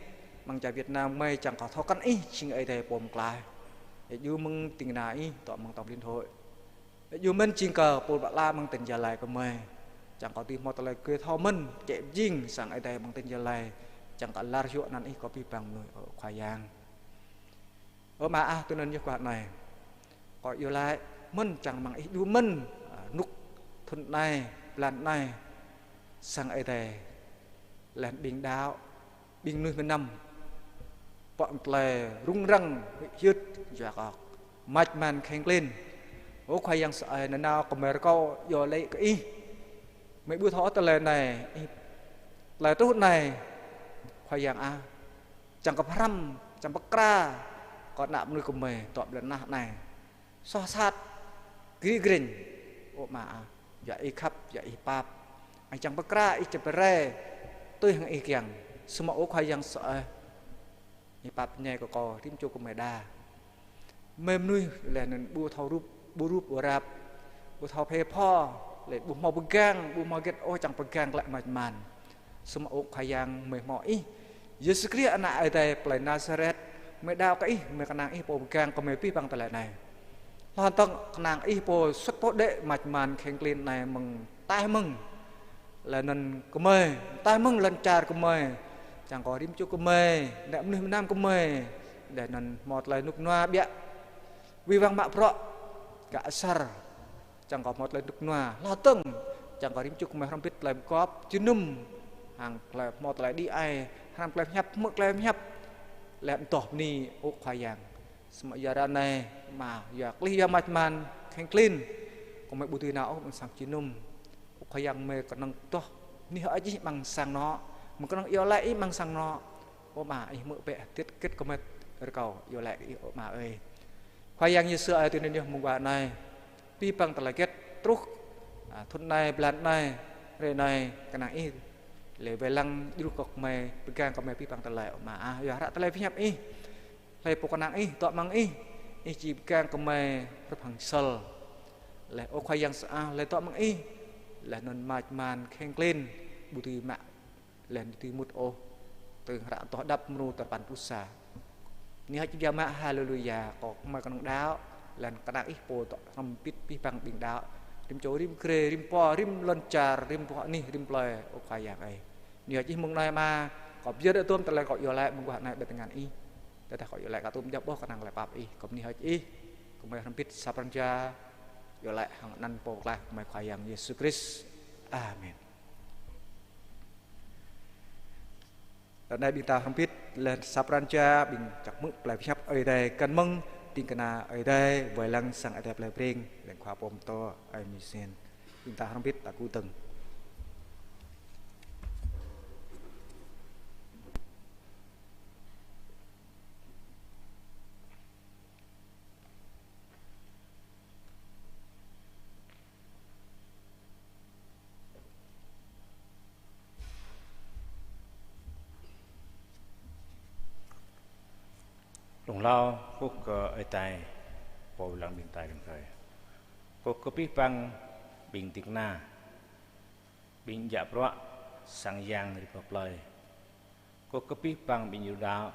amăng čar Việt Nam gơmơi čang kơ thâo krăn Ih jing Ơi Adai pô pơklaih. Ih djru mơ̆ng ding kơna Ih, dŏ amăng tŏng Liên Hội. Ih djru mơ̆n jing kơ pô pơala amăng tỉnh Gia Lai gơmơi. Čang kơ dưi hmâo tơlơi gơ̆ thâo mơ̆n, čĕ jing sang Ơi Adai amăng tỉnh Gia Lai. Čang kơ lar yua anăn Ih kơ abih bang mơnuih, ơ Khua Yang. Ơ Ama ah, tui anŭn yơh guah anai. Kâo iâu laĭ mơ̆n čang mơ̆ng Ih djru mơ̆n, a, rơnŭk thŭn anai, blan anai, sang Ơi Adai, laih anŭn ƀing đaŏ, ƀing mơnuih mơnam, pŏk tơlơi rŭng răng, huĭ hyưt, yua kơ mač man kheng klin. Ơ Khua Yang sơai, nanao gơmơi rơkâo iâu laĭ kơ Ih. Gơmơi ƀu thâo tơlơi anai, Ih, tơlơi truh anai, Khua Yang ah, čang kơ pơhrăm, čang pơkra kơ ană mơnuih gơmơi dŏ ƀơi lŏn tơnah anai. Soh sat, gri grĭng, ơ Ama ah, yua Ih khăp, yua Ih pap. Ih čang pơkra, Ih čang pơrai, tui hăng Ih kiăng. Samơ̆ ơ Khua Yang sơai, Ih pap ñai kơ kâo, rĭm čô gơmơi đa. Gơmơi mơnuih laih anŭn ƀu thâo rup, ƀu rup ƀu rap, ƀu thâo phê pho, laih ƀu hmâo pơgang, ƀu hmâo hơget ôh čang pơgang glaĭ mač man. Samơ̆ ơ Khua Yang gơmơi hmâo Ih, Yêsu Krist ană Ơi Adai plơi Nazaret, gơmơi đaŏ kơ Ih, gơmơi kơnang Ih pô pơgang kơ gơmơi abih bang tơlơi anai. Hloh dơ̆ng kơnang Ih pô suôt pô đĕ mač man kheng klin anai mơ̆ng ataih mơ̆ng. Laih anŭn gơmơi, ataih mơ̆ng lŏn čar gơmơi. Čang kơ rĭm čô gơmơi, ană mơnuih mơnam gơmơi. Laih anŭn hmâo tơlơi rơnŭk rơnua ƀiă. Wĭ wăng mă bruă, gah asar. Čang kơ hmâo tơlơi rơnŭk rơnua, hloh dơ̆ng. Čang kơ rĭm čô gơmơi hrŏm hơbĭt tơlơi pơgop, jơnum. Hăng tơlơi hmâo tơlơi đĭ ai, hrăm tơlơi pơhiăp, hmư̆ tơlơi pơhiăp. Laih anŭn adoh bơni ơ Khua Yang. Samơ̆ yua ră anai, Ama, yua klih yua mač man kheng klin, gơmơi ƀu dưi nao ôh amăng sang jơnum. Ơ Khua Yang, gơmơi kơnơ̆ng adoh bơni hơơč Ih amăng sang anŏ, gơmơi kơnơ̆ng iâu laĭ Ih amăng sang anŏ. Ơ Ama, Ih hmư̆ bĕ hơget hơget gơmơi rơkâo iâu laĭ kơ Ih, ơ Ama ơi. Khua Yang Yêsu ơi, tui anŭn yơh mơguah anai, abih bang tơlơi hơget truh, a, thŭn anai, blan anai, hrơi anai, kơnang Ih laih wai lăng djru kơ gơmơi, pơgang kơ gơmơi abih bang tơlơi, ơ Ama ah, yua hră tơlơi pơhiăp Ih. Hlơi pô kơnang Ih, dŏ amăng Ih, Ih či pơgang kơ gơmơi hrup hăng sơl. Laih ơ Khua Yang sơai, hlơi dŏ amăng Ih, laih anŭn mač man kheng klin, ƀu dưi mă, laih anŭn ƀu dưi mŭt ôh. Tơ̆ng hră Adoh Đăp mrô tơpăn pluh sa. Bơni hơơč Ih biă mă, haleluya, kơ gơmơi kơnơ̆ng đaŏ, laih anŭn kơnang Ih pô dŏ hrŏm hơbĭt abih bang ƀing đaŏ. Rĭm čô, rĭm grê, rĭm pô, rĭm lŏn čar, rĭm boh anih, rĭm plơi, ơ Khua Yang ơi. Bơni hơơč Ih mơ̆ng anai Ama, kâo pơyơr tơm tơlơi kâo iâu laĭ mơguah anai ƀơi tơngan Ih. Tơdah kâo iâu laĭ kơ tŭm djŏp ƀôh kơnang tơlơi pap Ih, kâo bơni hơơč Ih, gơmơi hrŏm hơbĭt sa pran jua, iâu laĭ hăng anăn Pô Pơklaih gơmơi Khua Yang Yêsu Krist. Amen. Ră anai ƀing ta hrŏm hơbĭt laih sa pran jua ƀing čang hmư̆ tơlơi pơhiăp Ơi Adai găn mơ̆ng ding kơna Ơi Adai wai lăng sang Ơi Adai plơi Breng, lĕng khua pô pơtô Ơi Misen. Ƀing ta hrŏm hơbĭt ta kơdơ̆ng. Lông hlâo kơkuh kơ Ơi Adai, Pô lăng ƀing ta rĭm hrơi. Kơkuh kơ abih bang ƀing ding kơna, ƀing djă bruă, sang yang rĭm gah plơi. Kơkuh kơ abih bang ƀing djru đaŏ,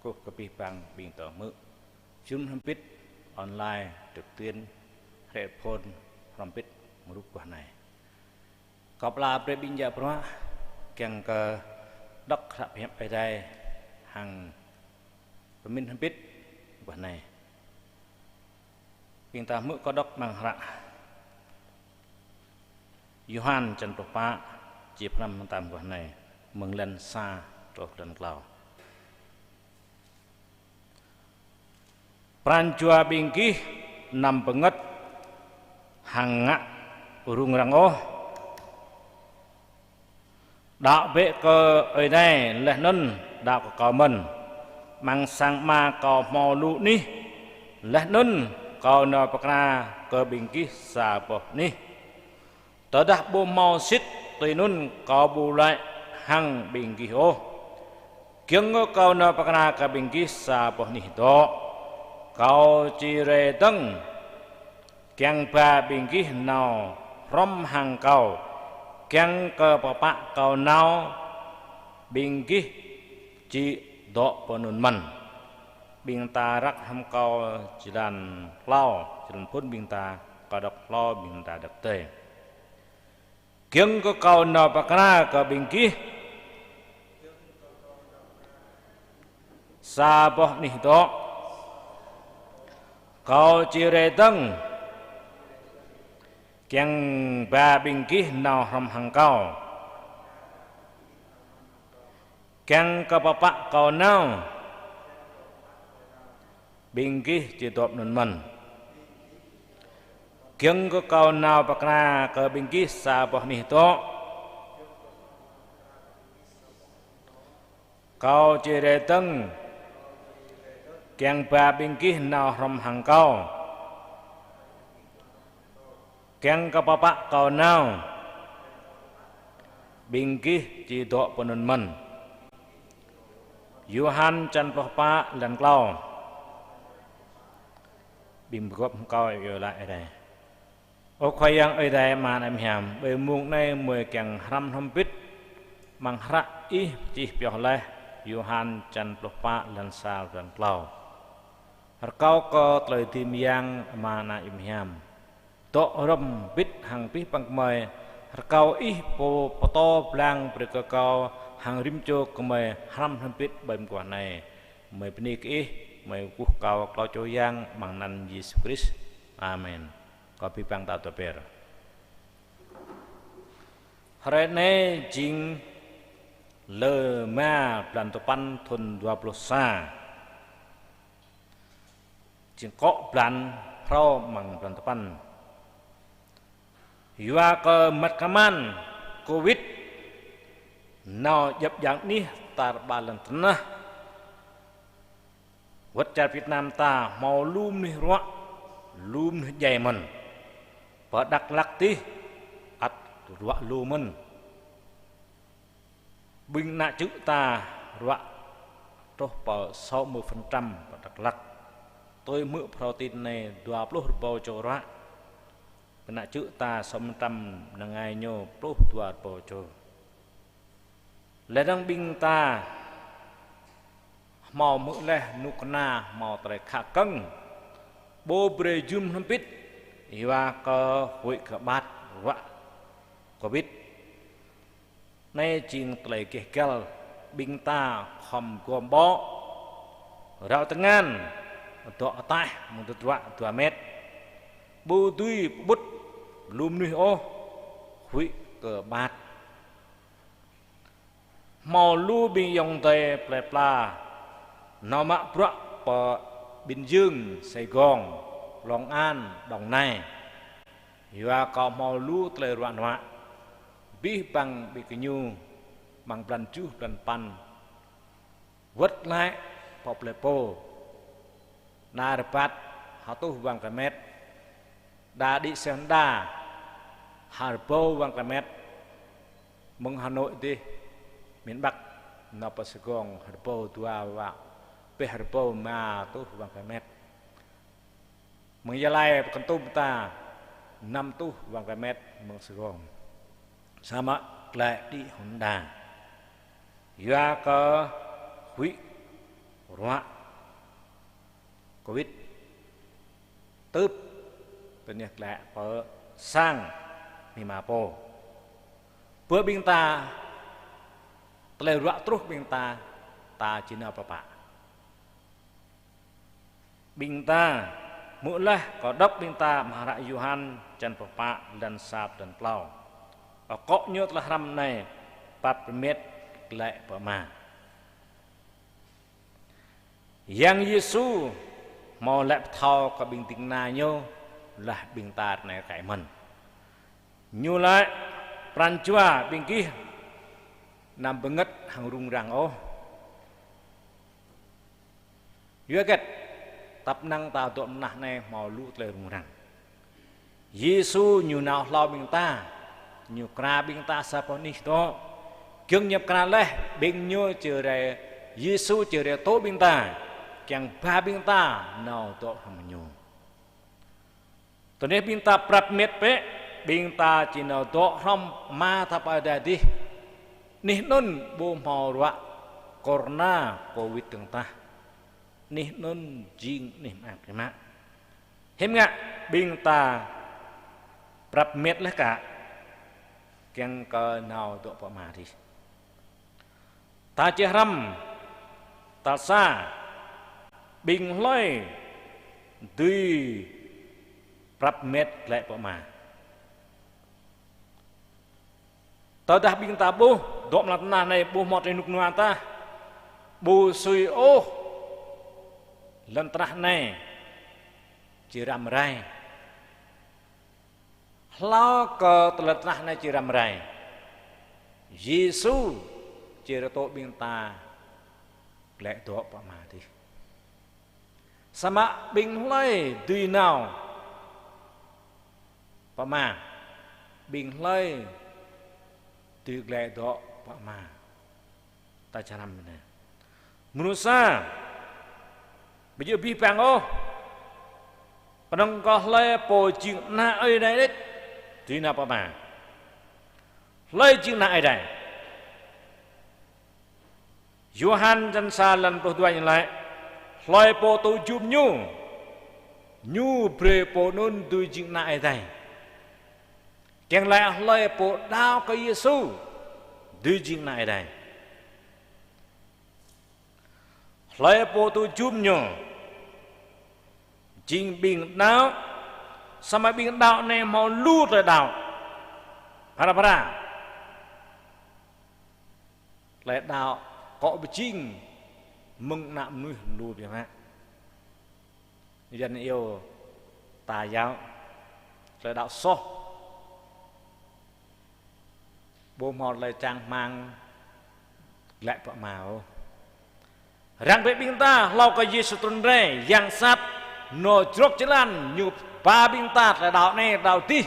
kơkuh kơ abih bang ƀing dŏ hmư̆ jơnum hrŏm hơbĭt online, trực tuyến, hrĕ phôn, hrŏm hơbĭt mơrup guah anai. Kâo pơala brơi ƀing djă bruă, kiăng kơ đŏk hră pơhiăp Ơi Adai hăng pơmĭn hrŏm hơbĭt guah anai. Ƀing ta hmư̆ kâo đŏk amăng hră Yôhan črăn pluh pă, čih pơhrăm mơtam guah anai, mơ̆ng lăn sa truh lăn klâo. Pran jua ƀing gih anăm bơngơ̆t hăng ngă rŭng răng ôh. Đaŏ bĕ kơ Ơi Adai laih anŭn đaŏ kơ kâo mơ̆n. Amăng sang Ama kâo hmâo lu anih, laih anŭn kâo nao pơkra kơ ƀing gih sa boh anih. Tơdah ƀu hmâo sĭt tui anŭn kâo ƀu laĭ hăng ƀing gih ôh. Giŏng kơ kâo nao pơkra kơ ƀing gih sa boh anih dŏ, kâo či rai dơ̆ng, kiăng ba ƀing gih nao hrŏm hăng kâo, kiăng kơ pơpă kâo nao, ƀing gih či dŏ pơ anŭn mơ̆n. Ƀing ta răk hrŏm kâo jơlan hlâo, jơlan phŭn ƀing ta, kâo đŏk hlâo ƀing ta đŏk tơi. Giŏng kơ kâo nao pơkra kơ ƀing gih sa boh anih dŏ. Kâo či rai dơ̆ng kiăng ba ƀing gih nao hrŏm hăng kâo. Kiăng kơ pơpă kâo nao, ƀing gih či dŏ anŭn mơ̆n. Giŏng kơ kâo nao pơkra kơ ƀing gih sa boh anih dŏ. Kâo či rai dơ̆ng kiăng ba ƀing gih nao hrŏm hăng kâo. Kiăng kơ pơpă kâo nao, ƀing gih či dŏ pơ anŭn mơ̆n. Yôhan čăn pluh pă lăn klâo. Ƀing pơgop hăng kâo iâu laĭ Ơi Adai. Ơ Khua Yang Ơi Adai Ama ană hiam, ƀơi mông anai gơmơi kiăng hrăm hrŏm hơbĭt amăng hră Ih čih pioh laih, Yôhan čăn pluh pă lăn sa lăn klâo. Rơkâo kơ tơlơi dưi mơyang Ama ană hiam dŏ hrŏm hơbĭt hăng abih bang gơmơi, rơkâo Ih pô pơtô pơblang brơi kơ kâo hăng rĭm čô gơmơi hrăm hrŏm hơbĭt ƀơi mơguah anai. Gơmơi bơni kơ Ih, gơmơi kơkuh kâo klâo čô Yang amăng anăn Yêsu Krist. Amen. Kâo abih bang ta dŏ be̱r. Hrơi anai jing lơ rơma blan tơpăn thun dua pluh sa. Jing akŏ blan phrâo amăng blan tơpăn. Yua kơ măt kơman Covid nao djŏp djang anih tar ƀar lŏn tơnah. Wơ̆t čar Việt Nam ta hmâo lu mơnuih ruă, lu mơnuih djai mơ̆n. Pơ Dak Lak dih ăt ruă lu mơ̆n. Ƀing ană čư̆ ta ruă truh pơ sáu mươi phần trăm pơ Dak Lak. Tui hmư̆ phrâo tin anai dua pluh rơbâo čô ruă. Ƀing ană čư̆ ta sáu mươi phần trăm, nơngai ñu pluh dua rơbâo čô. Laih dơ̆ng ƀing ta hmâo hmư̆ laih rơnŭk rơna hmâo tơlơi khă kơ̆ng. Ƀu brơi jum hrŏm hơbĭt, yua kơ huĭ kơ ƀat ruă Covid. Anai jing tơlơi gêh găl ƀing ta khŏm gom ƀô̆. Rao tơngan, dŏ ataih mơ̆ng tơdruă dua met. Ƀu dưi pơƀut lu mơnuih ôh, huĭ kơ ƀat. Hmâo lu ƀing ayŏng adơi plơi pla nao mă bruă pơ Bình Dương, Sài Gòn, Long An, Đồng Nai. Yua kơ hmâo lu tơlơi ruă nuă. Abih bang ƀing gơñu amăng blan tơjuh blan tơpăn wơ̆t glaĭ pơ plơi pô. Đa rơbat ha rơtuh wang kơmet. Đa đĭ seh Honda ha rơbâo wang kơmet. Mơ̆ng Hà Nội dih, miền Bắc, nao pơ Sài Gòn ha rơbâo dua wang, pĕh ha rơbâo rơma rơtuh wang kơmet. Mơ̆ng Gia Lai pơ Kon Tum ta, năm rơtuh wang kơmet mơ̆ng Sài Gòn. Samơ̆ glaĭ đĭ Honda. Yua kơ huĭ ruă Covid. Tưp tơneh glaĭ pơ sang mi ma pô. Pơ ƀing ta, tơlơi ruă truh ƀing ta, ta či nao pơpă. Ƀing ta, hmư̆ laih kâo đŏk ƀing ta amăng hră Yôhan čăn pluh pă lăn sa lăn klâo. Akŏ ñu tơlơi hrăm anai, pap rơmet glaĭ pơ Ama. Yang Yêsu hmâo laĭ pơthâo kơ ƀing ding kơna ñu, laih ƀing ta ră anai rơkơi mơ̆n. Ñu laĭ: Pran jua ƀing gih anăm bơngơ̆t hăng rŭng răng ôh. Yua hơget? Tăp năng ta dŏ mơnah anai hmâo lu tơlơi rŭng răng. Yêsu ñu nao hlâo ƀing ta, ñu pơkra ƀing ta sa boh anih dŏ. Giŏng ñu pơkra laih, ƀing ñu či rai, Yêsu či rai tŭ ƀing ta, kiăng ba ƀing ta nao dŏ hrŏm ñu. Tơneh ƀing ta prap met bĕ, ƀing ta či nao dŏ hrŏm Ama ta pơ adai adih. Anih anŭn ƀu hmâo ruă corona, Covid dơ̆ng tah. Anih anŭn jing anih mơak biă mă. Hiư̆m ngă ƀing ta prăp met laih kă, kiăng kơ nao dŏ pơ Ama adih. Ta či hrăm, tal sa, ƀing hlơi dưi prăp met glaĭ pơ Ama. Tơdah ƀing ta ƀuh, dŏ amăng lŏn tơnah anai ƀu hmâo tơlơi rơnŭk rơnua tah, ƀu sui ôh, lŏn tơnah anai či răm rai. Hlâo kơ lŏn tơnah anai či răm rai, Yêsu či rơtô ƀing ta glaĭ dŏ pơ Ama adih. Samơ̆ ƀing hlơi dưi nao pơ Ama, ƀing hlơi dưi glaĭ dŏ pơ Ama. Ta či hrăm anai. Mơnuih sa, ƀu djơ̆ abih bang ôh. Kơnơ̆ng kơ hlơi pô jing ană Ơi Adai đôč, dưi nao pơ Ama. Hlơi jing ană Ơi Adai? Yôhan črăn sa lăn pluh dua ñu laĭ: Hlơi pô tŭ jum ñu, ñu brơi pô anŭn dưi jing ană Ơi Adai. Kiăng laĭ hlơi pô đaŏ kơ Yêsu dưi jing ană Ơi Adai. Hlơi pô tŭ jum ñu, jing ƀing đaŏ, samơ̆ ƀing đaŏ anai hmâo lu tơlơi đaŏ. Phara phara. Tơlơi đaŏ akŏ pơjing mơ̆ng ană mơnuih lu biă mă. Yuan iâu tà giáo, tơlơi đaŏ soh. Ƀu hmâo tơlơi čang rơmang glaĭ pơ Ama ôh. Răng bĕ ƀing ta, hlâo kơ Yêsu trŭn rai, yang sat nao jrŏk jơlan, ñu ba ƀing ta tơlơi đaŏ anai đaŏ adih.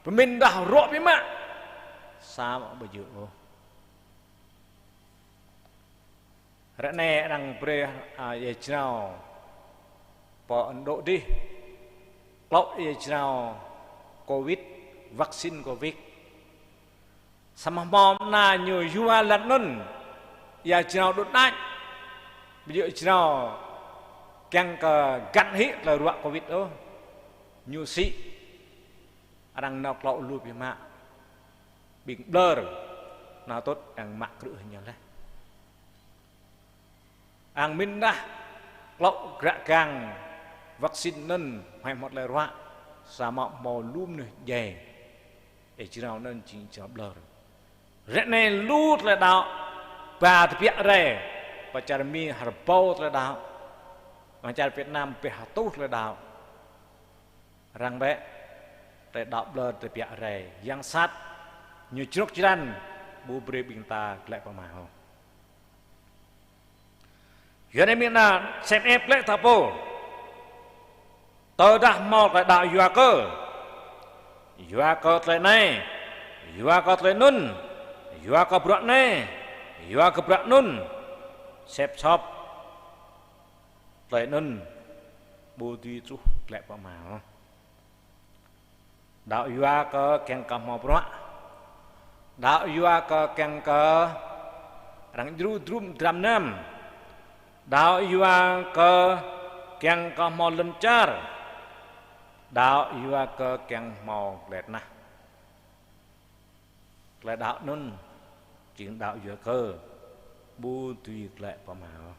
Pơmĭn dah rŏ biă mă. Samơ̆ ƀu djơ̆ ôh. Ră anai arăng brơi, a, ia jrao pơ Ấn Độ adih, klŏ ia jrao Covid, vaccine Covid. Samơ̆ hmâo mơna ñu yua lŏn anŭn ia jrao đŭt đač. Ƀu djơ̆ jrao kiăng kơ găn hĭ tơlơi ruă Covid ôh. Ñu sĭ arăng nao klŏ lu biă mă. Ƀing ƀlŏr nao tŭt arăng mă krư̆ ñu laih. Arăng mĭn dah klŏ gră gang vaccine anŭn huai hmâo tơlơi ruă, samơ̆ hmâo lu mơnuih djai. Ih jrao anŭn jing jrao ƀlŏr. Ră anai lu tơlơi đaŏ ba tơbiă rai, pơ čar Mi hơrbâo tơlơi đaŏ, amăng čar Việt Nam pĕ hơtuh tơlơi đaŏ. Răng bĕ, tơlơi đaŏ ƀlŏr tơbiă rai, yang sat ñu jrŏk jơlan, ƀu brơi ƀing ta glaĭ pơ Ama ôh. Yua anai mĭn anai sem ĕp glaĭ ta pô. Tơdah hmâo tơlơi đaŏ yua kơ, yua kơ tơlơi anai, yua kơ tơlơi anŭn, yua kơ bruă anai, yua kơ bruă anŭn, sĕp sŏp tơlơi anŭn, ƀu dưi truh glaĭ pơ Ama ôh. Đaŏ yua kơ kiăng kơ hmâo bruă. Đaŏ yua kơ kiăng kơ arăng djru drum dram nam. Đaŏ yua kơ kiăng kơ hmâo lŏn čar. Đaŏ yua kơ kiăng hmâo tơlơi tơnah. Tơlơi đaŏ anŭn jing đaŏ yua kơ ƀu dưi glaĭ pơ Ama ôh.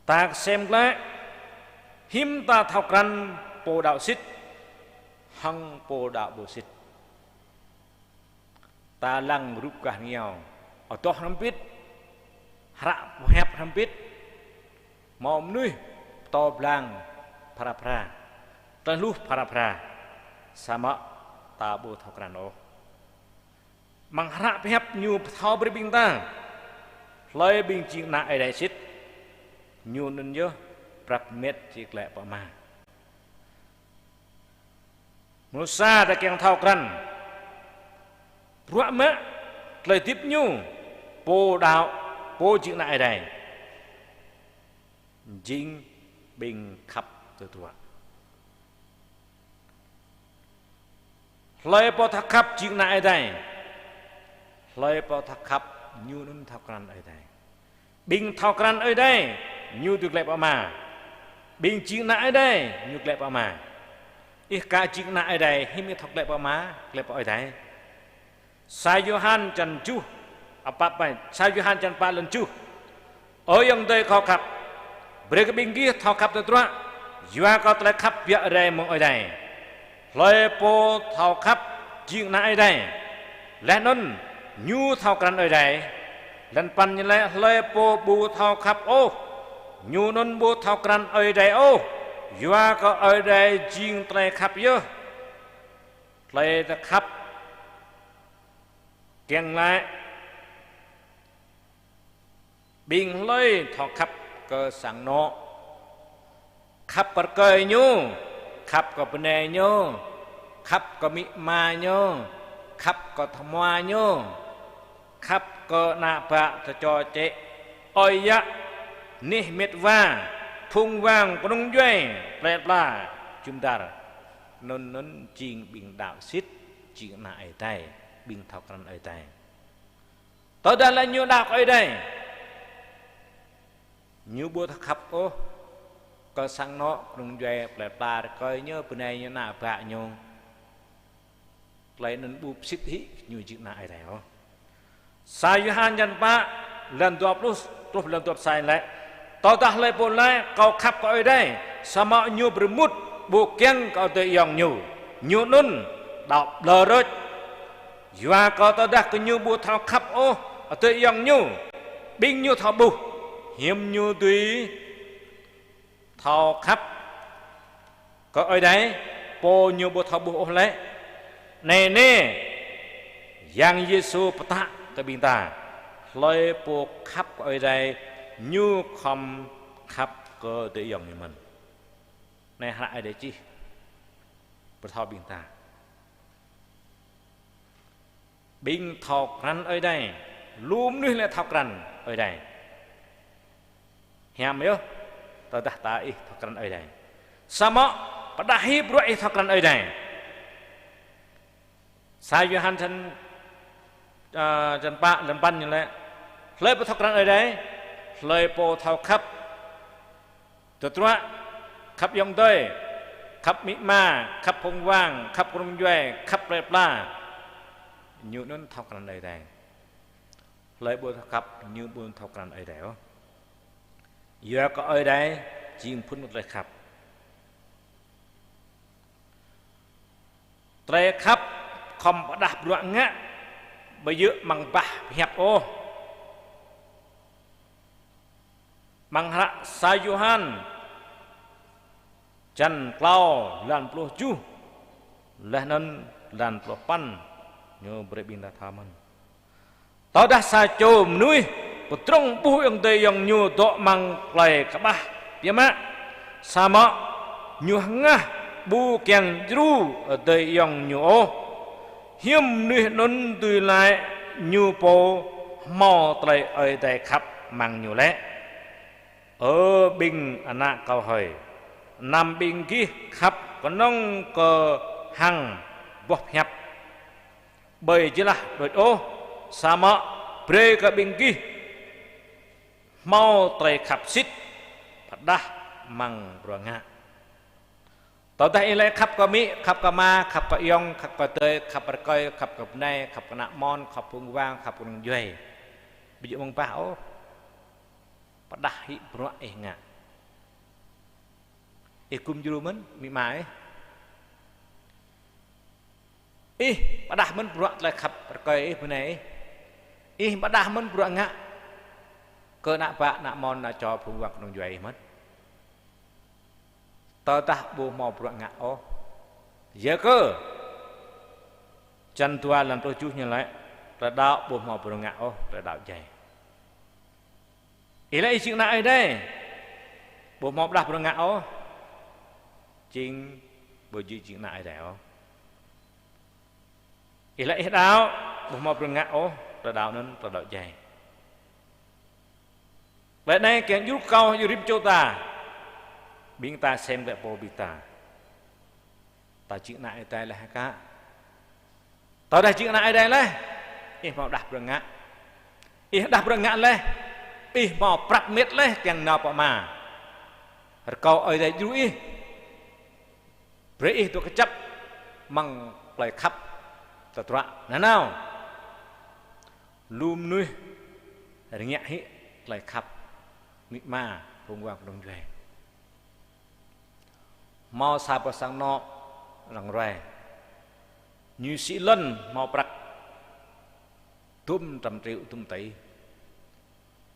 Ta kơsem glaĭ, hiư̆m ta thâo krăn pô đaŏ sĭt hăng pô đaŏ ƀu sĭt. Ta lăng rup gah rơngiao, adoh hrŏm hơbĭt, hră pơhiăp hrŏm hơbĭt, hmâo mơnuih pơtô blang phara phara, tơlơi hluh phara phara, samơ̆ ta ƀu thâo krăn ôh. Amăng hră pơhiăp ñu pơthâo brơi ƀing ta, hlơi ƀing jing ană Ơi Adai sĭt, ñu anŭn yơh prăp met či glaĭ pơ Ama. Mơnuih sa ta kiăng thâo krăn, bruă mă tơlơi hơdip ñu, pô đaŏ, pô jing ană Ơi Adai, jing ƀing khăp tơdruă. Hlơi pô thâo khăp jing ană Ơi Adai. Hlơi pô thâo khăp ñu anŭn thâo krăn Ơi Adai. Ƀing thâo krăn Ơi Adai, ñu dưi glaĭ pơ Ama. Ƀing jing ană Ơi Adai, ñu glaĭ pơ Ama. Ih ka jing ană Ơi Adai, hiư̆m ih thâo glaĭ pơ Ama, glaĭ pơ Ơi Adai? Sa Yôhan čăn tơjuh, apă pai, sa Yôhan čăn pă lăn tơjuh. Ơ ayŏng adơi kâo khăp, brơi kơ ƀing gih thâo khăp tơdruă, yua kơ tơlơi khăp biă rai mơ̆ng Ơi Adai. Hlơi pô thâo khăp jing ană Ơi Adai, laih anŭn ñu thâo krăn Ơi Adai. Lăn păn ñu laĭ: Hlơi pô ƀu thâo khăp ôh, ñu anŭn ƀu thâo krăn Ơi Adai ôh, yua kơ Ơi Adai jing tơlơi khăp yơh. Tơlơi ta khăp kiăng laĭ ƀing hlơi thâo khăp kơ sang anŏ, khăp kơ rơkơi ñu, khăp kơ bơnai ñu, khăp kơ amĭ ama ñu, khăp kơ tơhmua ñu, khăp kơ ană bă tơčô čĕ, ơi yă, anih mĕt wa, phung wang, kơnung djuai, plơi pla, jum dar. Anŭn anŭn jing ƀing đaŏ sĭt, jing ană Ơi Adai, ƀing thâo krăn Ơi Adai. Tơdah lĕ ñu đaŏ kơ Ơi Adai, ñu ƀu thâo khăp ôh kơ sang anŏ, kơnung djuai, plơi pla, rơkơi ñu, bơnai ñu, ană bă ñu. Tơlơi anŭn ƀu sĭt hĭ ñu jing ană Ơi Adai ôh. Sa Yôhan čăn pă, lăn dua pluh truh lăn dua pluh sa laĭ: Tơdah hlơi pô laĭ: Kâo khăp kơ Ơi Adai, samơ̆ ñu pơrơmut ƀu kiăng kơ adơi ayŏng ñu, ñu anŭn đaŏ ƀlŏr rơ̆č. Yua kơ tơdah gơñu ƀu thâo khăp ôh adơi ayŏng ñu, ƀing ñu thâo ƀuh hiư̆m ñu dưi thâo khăp kơ Ơi Adai, pô ñu ƀu thâo ƀuh ôh lĕ. Anai nê, Yang Yêsu pơtă kơ ƀing ta: Hlơi pô khăp kơ Ơi Adai, ñu khŏm khăp kơ adơi ayŏng ñu mơ̆n. Anai hră Ơi Adai čih pơthâo ƀing ta. Ƀing thâo krăn Ơi Adai, lu mơnuih lĕ thâo krăn Ơi Adai. Hiam yơh, tơdah ta ih thâo krăn Ơi Adai. Samơ̆ pơđah hĭ bruă ih thâo krăn Ơi Adai. Sa Yôhan čăn, ơ, čăn pă, lăn păn ñu laĭ: Hlơi pô thâo krăn Ơi Adai? Hlơi pô thâo khăp tơdruă, khăp ayŏng adơi, khăp amĭ ama, khăp phung wang, khăp kơnung djuai, khăp plơi pla, ñu anŭn thâo krăn Ơi Adai. Hlơi ƀu thâo khăp, ñu ƀu thâo krăn Ơi Adai ôh. Yua kơ Ơi Adai jing phŭn tơlơi khăp. Tơlơi khăp khŏm pơđah bruă ngă, ƀu djơ̆ amăng bah pơhiăp ôh. Amăng hră sa Yôhan čăn klâo lăn pluh tơjuh, laih anŭn lăn pluh păn, ñu brơi ƀing ta thâo mơ̆n. Tơdah sa čô mơnuih pơdrŏng ƀuh ayŏng adơi ayŏng ñu dŏ amăng tơlơi kơƀah biă mă, samơ̆ ñu hơngah ƀu kiăng djru adơi ayŏng ñu ôh, hiư̆m mơnuih anŭn dưi laĭ ñu pô hmâo tơlơi Ơi Adai khăp amăng ñu lĕ? Ơ ƀing ană kâo hơi, anăm ƀing gih khăp kơnơ̆ng kơ hăng boh pơhiăp. Ƀơi jơlah đôč ôh, samơ̆ brơi kơ ƀing gih hmâo tơlơi khăp sĭt pơđah amăng bruă ngă. Tơdah ih laĭ khăp kơ amĭ, khăp kơ ama, khăp kơ ayŏng, khăp kơ adơi, khăp kơ rơkơi, khăp kơ bơnai, khăp kơ ană mon, khăp phung wang, khăp kơnung djuai, ƀu djơ̆ amăng bah ôh. Pơđah hĭ bruă ih ngă. Ih gum djru mơ̆n amĭ ama ih? Ih pơđah mơ̆n bruă tơlơi khăp rơkơi ih, bơnai ih? Ih pơđah mơ̆n bruă ngă kơ ană bă, ană mon, ană čô, phung wang, kơnung djuai ih mơ̆n? Tơdah ƀu hmâo bruă ngă ôh. Yua kơ čăn dua lăn pluh tơjuh ñu laĭ: Tơlơi đaŏ ƀu hmâo bruă ngă ôh, tơlơi đaŏ djai. Ih laĭ ih jing ană Ơi Adai, ƀu hmâo pơđah bruă ngă ôh, jing ƀu djơ̆ jing ană Ơi Adai ôh. Ih laĭ ih đaŏ, ƀu hmâo bruă ngă ôh, tơlơi đaŏ anŭn tơlơi đaŏ djai. Tơlơi anai kiăng djru kâo, djru rĭm čô ta, ƀing ta sem glaĭ pô ƀing ta. Ta jing ană Ơi Adai laih hă? Tơdah jing ană Ơi Adai laih, ih hmâo pơđah bruă ngă. Ih pơđah bruă ngă laih, Ih hmâo prăp met laih kiăng nao pơ Ama. Rơkâo Ơi Adai djru ih. Brơi ih dŏ kơjăp amăng tơlơi khăp tơdruă nanao. Lu mơnuih rơngiă hĭ tơlơi khăp amĭ ama phung wang kơnung djuai. Hmâo sa boh sang anŏ răng ruai. Ñu sĭ lŏn hmâo prăk dŭm trăm triệu dŭm tỷ.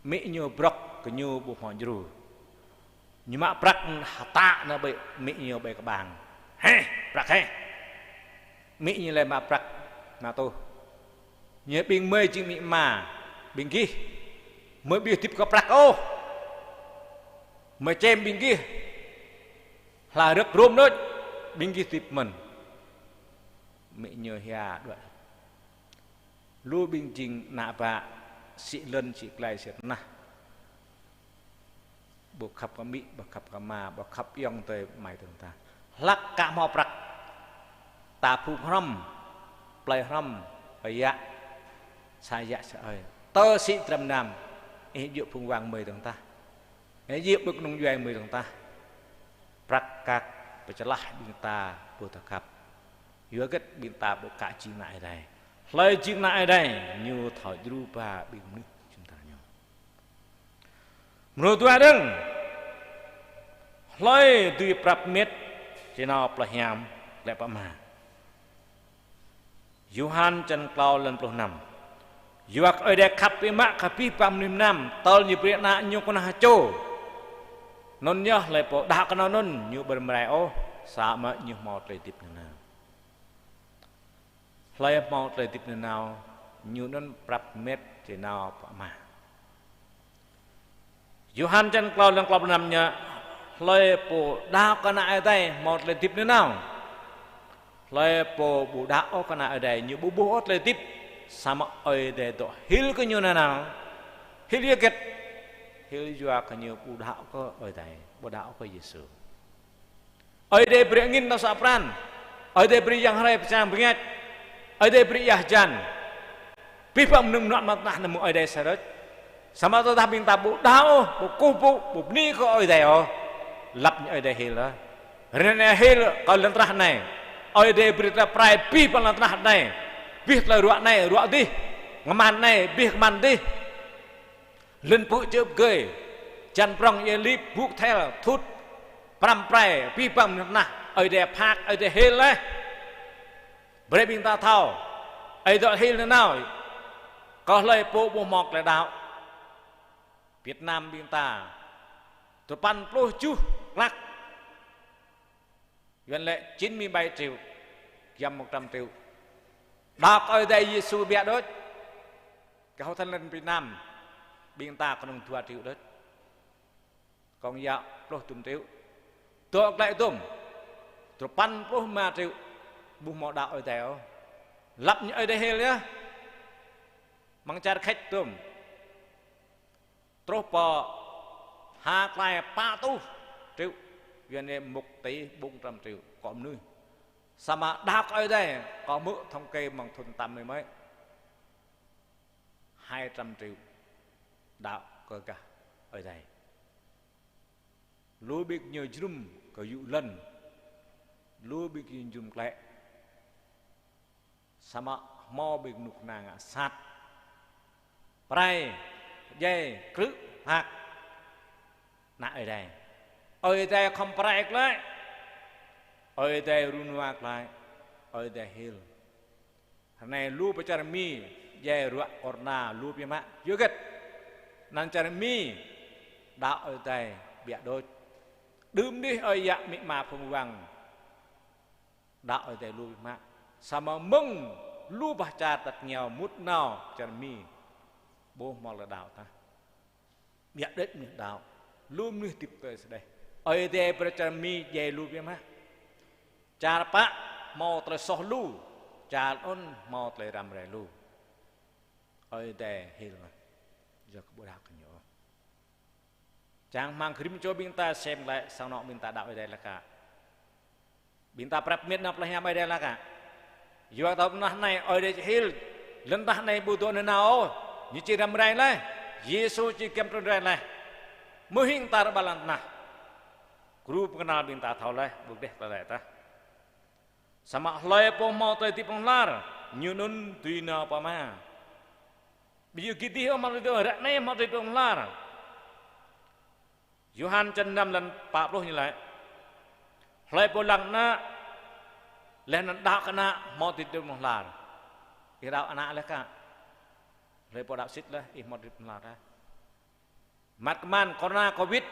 Amĭ ñu brŏk kơ ñu ƀu hmâo djru. Ñu mă prăk hơtă nao ƀơi amĭ ñu ƀơi kơƀang. Hĕ, prăk hĕ. Amĭ ñu laĭ mă prăk nao tuh. Ñu ƀing gơmơi jing amĭ ama, ƀing gih. Gơmơi ƀu hơdip kơ prăk ôh. Gơmơi čem ƀing gih. Hla rơ̆k hrŏm đôč, ƀing gih hơdip mơ̆n. Amĭ ñu hia đuaĭ. Lu ƀing jing ană bă, sĭ lŏn, sĭ glai, sĭ tơnah. Ƀu khăp kơ amĭ, ƀu khăp kơ ama, ƀu khăp ayŏng adơi amai adơi ta. Hlăk ka hmâo prăk, ta phu hrŏm, plơi hrŏm, ơi yă, sa yă sa ơi. Tơ sĭ dram nam, ih djơ̆ phung wang gơmơi dơ̆ng tah. Ih djơ̆ ƀơi kơnung djuai gơmơi dơ̆ng tah. Prăk kăk pơčơlah ƀing ta ƀu thâo khăp. Yua hơget? Ƀing ta ƀu ka jing ană Ơi Adai. Hlơi jing ană Ơi Adai, ñu thâo djru ba ƀing mơnuih jum dar ñu. Mrô dua dơ̆ng, hlơi dưi prăp met či nao plơi hiam lĕ pơ Ama. Yôhan čăn klâo lăn pluh năm. Yua kơ Ơi Adai khăp biă mă kơ abih bang mơnuih mơnam, tơl ñu brơi Ană ñu kơnang hơčô. Anŭn yơh hlơi pô đaŏ kơ Ană anŭn, ñu ƀu răm rai ôh, samơ̆ ñu hmâo tơlơi hơdip nanao. Hlơi hmâo tơlơi hơdip nanao, ñu anŭn prăp met či nao pơ Ama. Yôhan čăn klâo lăn klâo pluh năm ñu: Hlơi pô đaŏ kơ Ană Ơi Adai hmâo tơlơi hơdip nanao. Hlơi pô ƀu đaŏ ôh kơ Ană Ơi Adai, ñu ƀu ƀuh ôh tơlơi hơdip, samơ̆ Ơi Adai dŏ hil kơ ñu nanao. Hil yua hơget? Hil yua kơ ñu ƀu đaŏ kơ Ơi Adai, ƀu đaŏ kơ Yêsu. Ơi Adai brơi angĭn nao sa pran. Ơi Adai brơi yang hrơi pơčrang pơngač. Ơi Adai brơi ia hơjan. Abih bang mơnơ̆ng mơnuă amăng tơnah anai mơ̆ng Ơi Adai sa rơč. Samơ̆ tơdah ƀing ta ƀu đaŏ ôh, ƀu kơkuh pơpŭ, ƀu bơni kơ Ơi Adai ôh, lăp ñu Ơi Adai hil ôh. Ră anai hil kơ lŏn tơnah anai. Ơi Adai brơi ta pơrai abih bang lŏn tơnah anai. Abih tơlơi ruă anai, ruă adih. Kơman anai, abih kơman adih. Lŏn pư̆ čư̆ pơgơi, čan prŏng ia lip, bŭk thel, thut, pram prai, abih bang mơnơ̆ng tơnah, Ơi Adai phak, Ơi Adai hil laih. Brơi ƀing ta thâo, Ơi Adai hil nanao, kơ hlơi pô ƀu hmâo tơlơi đaŏ. Việt Nam ƀing ta, tơpăn pluh tơjuh lak. Yuan lĕ chín mươi bảy triệu, giăm một trăm triệu. Đaŏ kơ Ơi Adai Yêsu biă đôč. Kơ hơtăn lŏn Việt Nam, ƀing ta kơnơ̆ng dua triệu đôč. Kông yă pluh dŭm triệu. Dŏ glaĭ dŭm, tơpăn pluh rơma triệu. Ƀu hmâo đaŏ Ơi Adai ôh. Lăp ñu Ơi Adai hil yơh. Amăng čar Khač dŭm. Truh pơ ha klai pă rơtuh triệu, Yuan lĕ một tỷ bốn trăm triệu kơ mơnuih. Samơ̆ đaŏ kơ Ơi Adai, kâo hmư̆ thống kê mơ̆ng thŭn tám mươi mấy, hai trăm triệu đaŏ kơ gah Ơi Adai. Lu ƀing ñu jơnum kơ yŭ lŏn, lu ƀing ñu jơnum klĕ. Samơ̆ hmâo ƀing kơnuk kơna ngă sat, pơrai, djai, krư̆, hak ană Ơi Adai. Ơi Adai khŏm pơrai glaĭ. Ơi Adai run wa glaĭ. Ơi Adai hil. Ră anai lu pơ čar Mi, djai ruă corona lu biă mă. Yua hơget? Anăn čar Mi đaŏ Ơi Adai biă đôč. Đưm dih ơi yă amĭ ama phung wang đaŏ Ơi Adai lu biă mă. Samơ̆ mơ̆ng lu bah čar tơngia mŭt nao čar Mi, ƀu hmâo tơlơi đaŏ tah. Biă đôč mơnuih đaŏ. Lu mơnuih hơdip tui sơdeh. Ơi Adai brơi čar Mi djai lu biă mă. Čar pă hmâo tơlơi soh lu, čar anŭn hmâo tơlơi răm rai lu. Ơi Adai hil mă. Yua kơ ƀu đaŏ kơ ñu. Čang rơmang rĭm čô ƀing ta sem glaĭ sang anŏ ƀing ta đaŏ Ơi Adai laĭ kơ. Ƀing ta prăp met nao plơi hiam Ơi Adai laĭ kơ. Yua kơ tơnah anai Ơi Adai či hil, lŏn tơnah anai ƀu dŏ nanao ôh, ñu či răm rai laih. Yêsu či giăm trŭn rai laih. Mơhing ta rơbat lăng tơnah. Gru pơkơnăl ƀing ta thâo laih, ƀu gleh tơlơi tah. Samơ̆ hlơi pô hmâo tơlơi hơdip hlŏng lar, ñu anŭn dưi nao pơ Ama. Ƀu djơ̆ git dih ôh hmâo tơlơi hơdip, ră anai hmâo tơlơi hơdip hlŏng lar. Yôhan črăn năm lăn pă pluh ñu laĭ: Hlơi pô lăng Ană, laih anŭn đaŏ kơ Ană hmâo tơlơi hơdip hlŏng lar. Ih đaŏ Ană laih kah? Hlơi pô đaŏ sĭt laih, ih hmâo tơlơi hơdip hlŏng lar laih. Măt kơman corona covid,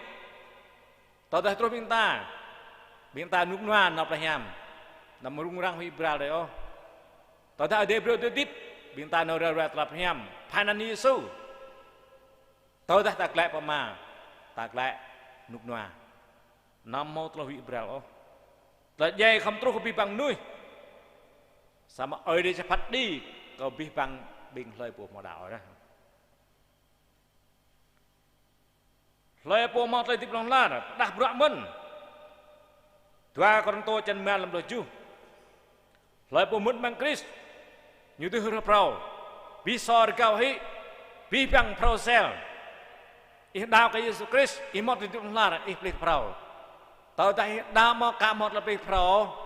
tơdah truh ƀing ta, ƀing ta rơnŭk rơnua nao plơi hiam, anăm rŭng răng huĭ bral đơi ôh. Tơdah Ơi Adai brơi tơlơi hơdip, ƀing ta nao ruai ruai tơlơi plơi hiam, phai anăn Yêsu. Tơdah ta glaĭ pơ Ama, ta glaĭ rơnŭk rơnua, anăm hmâo tơlơi huĭ bral ôh. Tơlơi djai khŏm truh kơ abih bang mơnuih. Samơ̆ Ơi Adai či phat kơđi kơ abih bang ƀing hlơi pô hmâo đaŏ ôh. Hlơi pô hmâo tơlơi hơdip hlŏng lar, pơrơđah bruă mơ̆n. Dua Kôrintô črăn rơma lăm pluh tơjuh. Hlơi pô mŭt amăng Krist, ñu dưi hơrơ̆ phrâo. Abih sô rơgao hĭ, abih bang phrâo sel. Ih đaŏ kơ Yêsu Krist, ih hmâo tơlơi hơdip hlŏng lar, ih pơplih phrâo. Tơdah ih đaŏ mơ̆ ka hmâo tơlơi pơplih phrâo,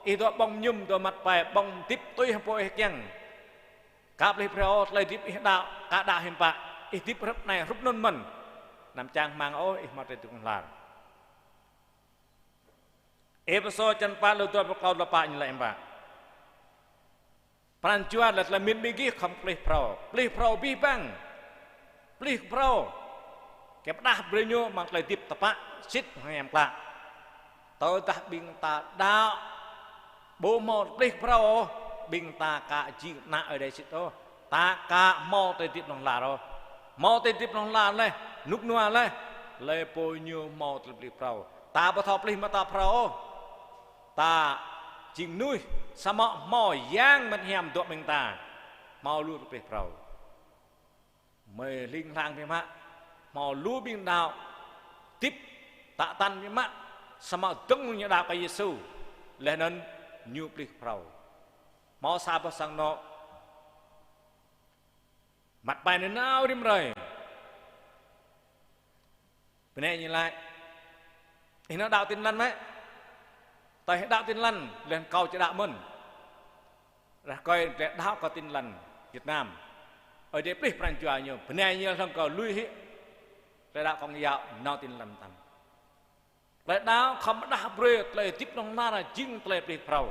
ih dŏ ƀơ̆ng mơñum, dŏ măt pai, ƀơ̆ng hơdip tui hăng pô ih kiăng. Ka pơplih phrâo, tơlơi hơdip ih đaŏ, ka đaŏ hiư̆m pă, ih hơdip hrup anai, hrup anŭn mơ̆n. Anăm čang rơmang ôh, ih hmâo tơlơi hơdip hlŏng lar. Êphêsô črăn pă, lơ dua pluh klâo, lơ pă ñu laĭ hiư̆m pă? Pran jua lĕ tơlơi mĭn ƀing gih khŏm pơplih phrâo. Pơplih phrâo abih bang. Pơplih phrâo. Kơ pơrơđah brơi ñu amăng tơlơi hơdip tơpă, sĭt hăng hiam klă. Tơdah ƀing ta đaŏ ƀu hmâo pơplih phrâo ôh, ƀing ta ka jing ană Ơi Adai sĭt ôh. Ta ka hmâo tơlơi hơdip hlŏng lar ôh. Hmâo tơlơi hơdip hlŏng lar laih, rơnŭk rơnua laih, hlơi pô ñu hmâo tơlơi pơplih phrâo. Ta ƀu thâo pơplih mơta phrâo ôh. Ta jing mơnuih, samơ̆ hmâo Yang Bơngăt Hiam dŏ amăng ta, hmâo lu tơlơi pơplih phrâo. Mơi hling hlang biă mă, hmâo lu ƀing đaŏ hơdip tă tăn biă mă, samơ̆ dơ̆ng ñu đaŏ kơ Yêsu, laih anŭn ñu pơplih phrâo. Hmâo sa boh sang anŏ măt pai nanao rĭm hrơi. Bơnai ñu laĭ: Ih nao đaŏ Tin Lành mơ̆? Tơdah đaŏ Tin Lành, laih kâo či đaŏ mơ̆n. Rah kơi tơlơi đaŏ kơ Tin Lành Việt Nam. Ơi Adai pơplih pran jua ñu, bơnai ñu hlŏng kơ lui hĭ tơlơi đaŏ Công giáo nao Tin Lành mơtam. Tơlơi đaŏ khŏm pơrơđah brơi tơlơi hơdip hlŏng lar, jing tơlơi pơplih phrâo.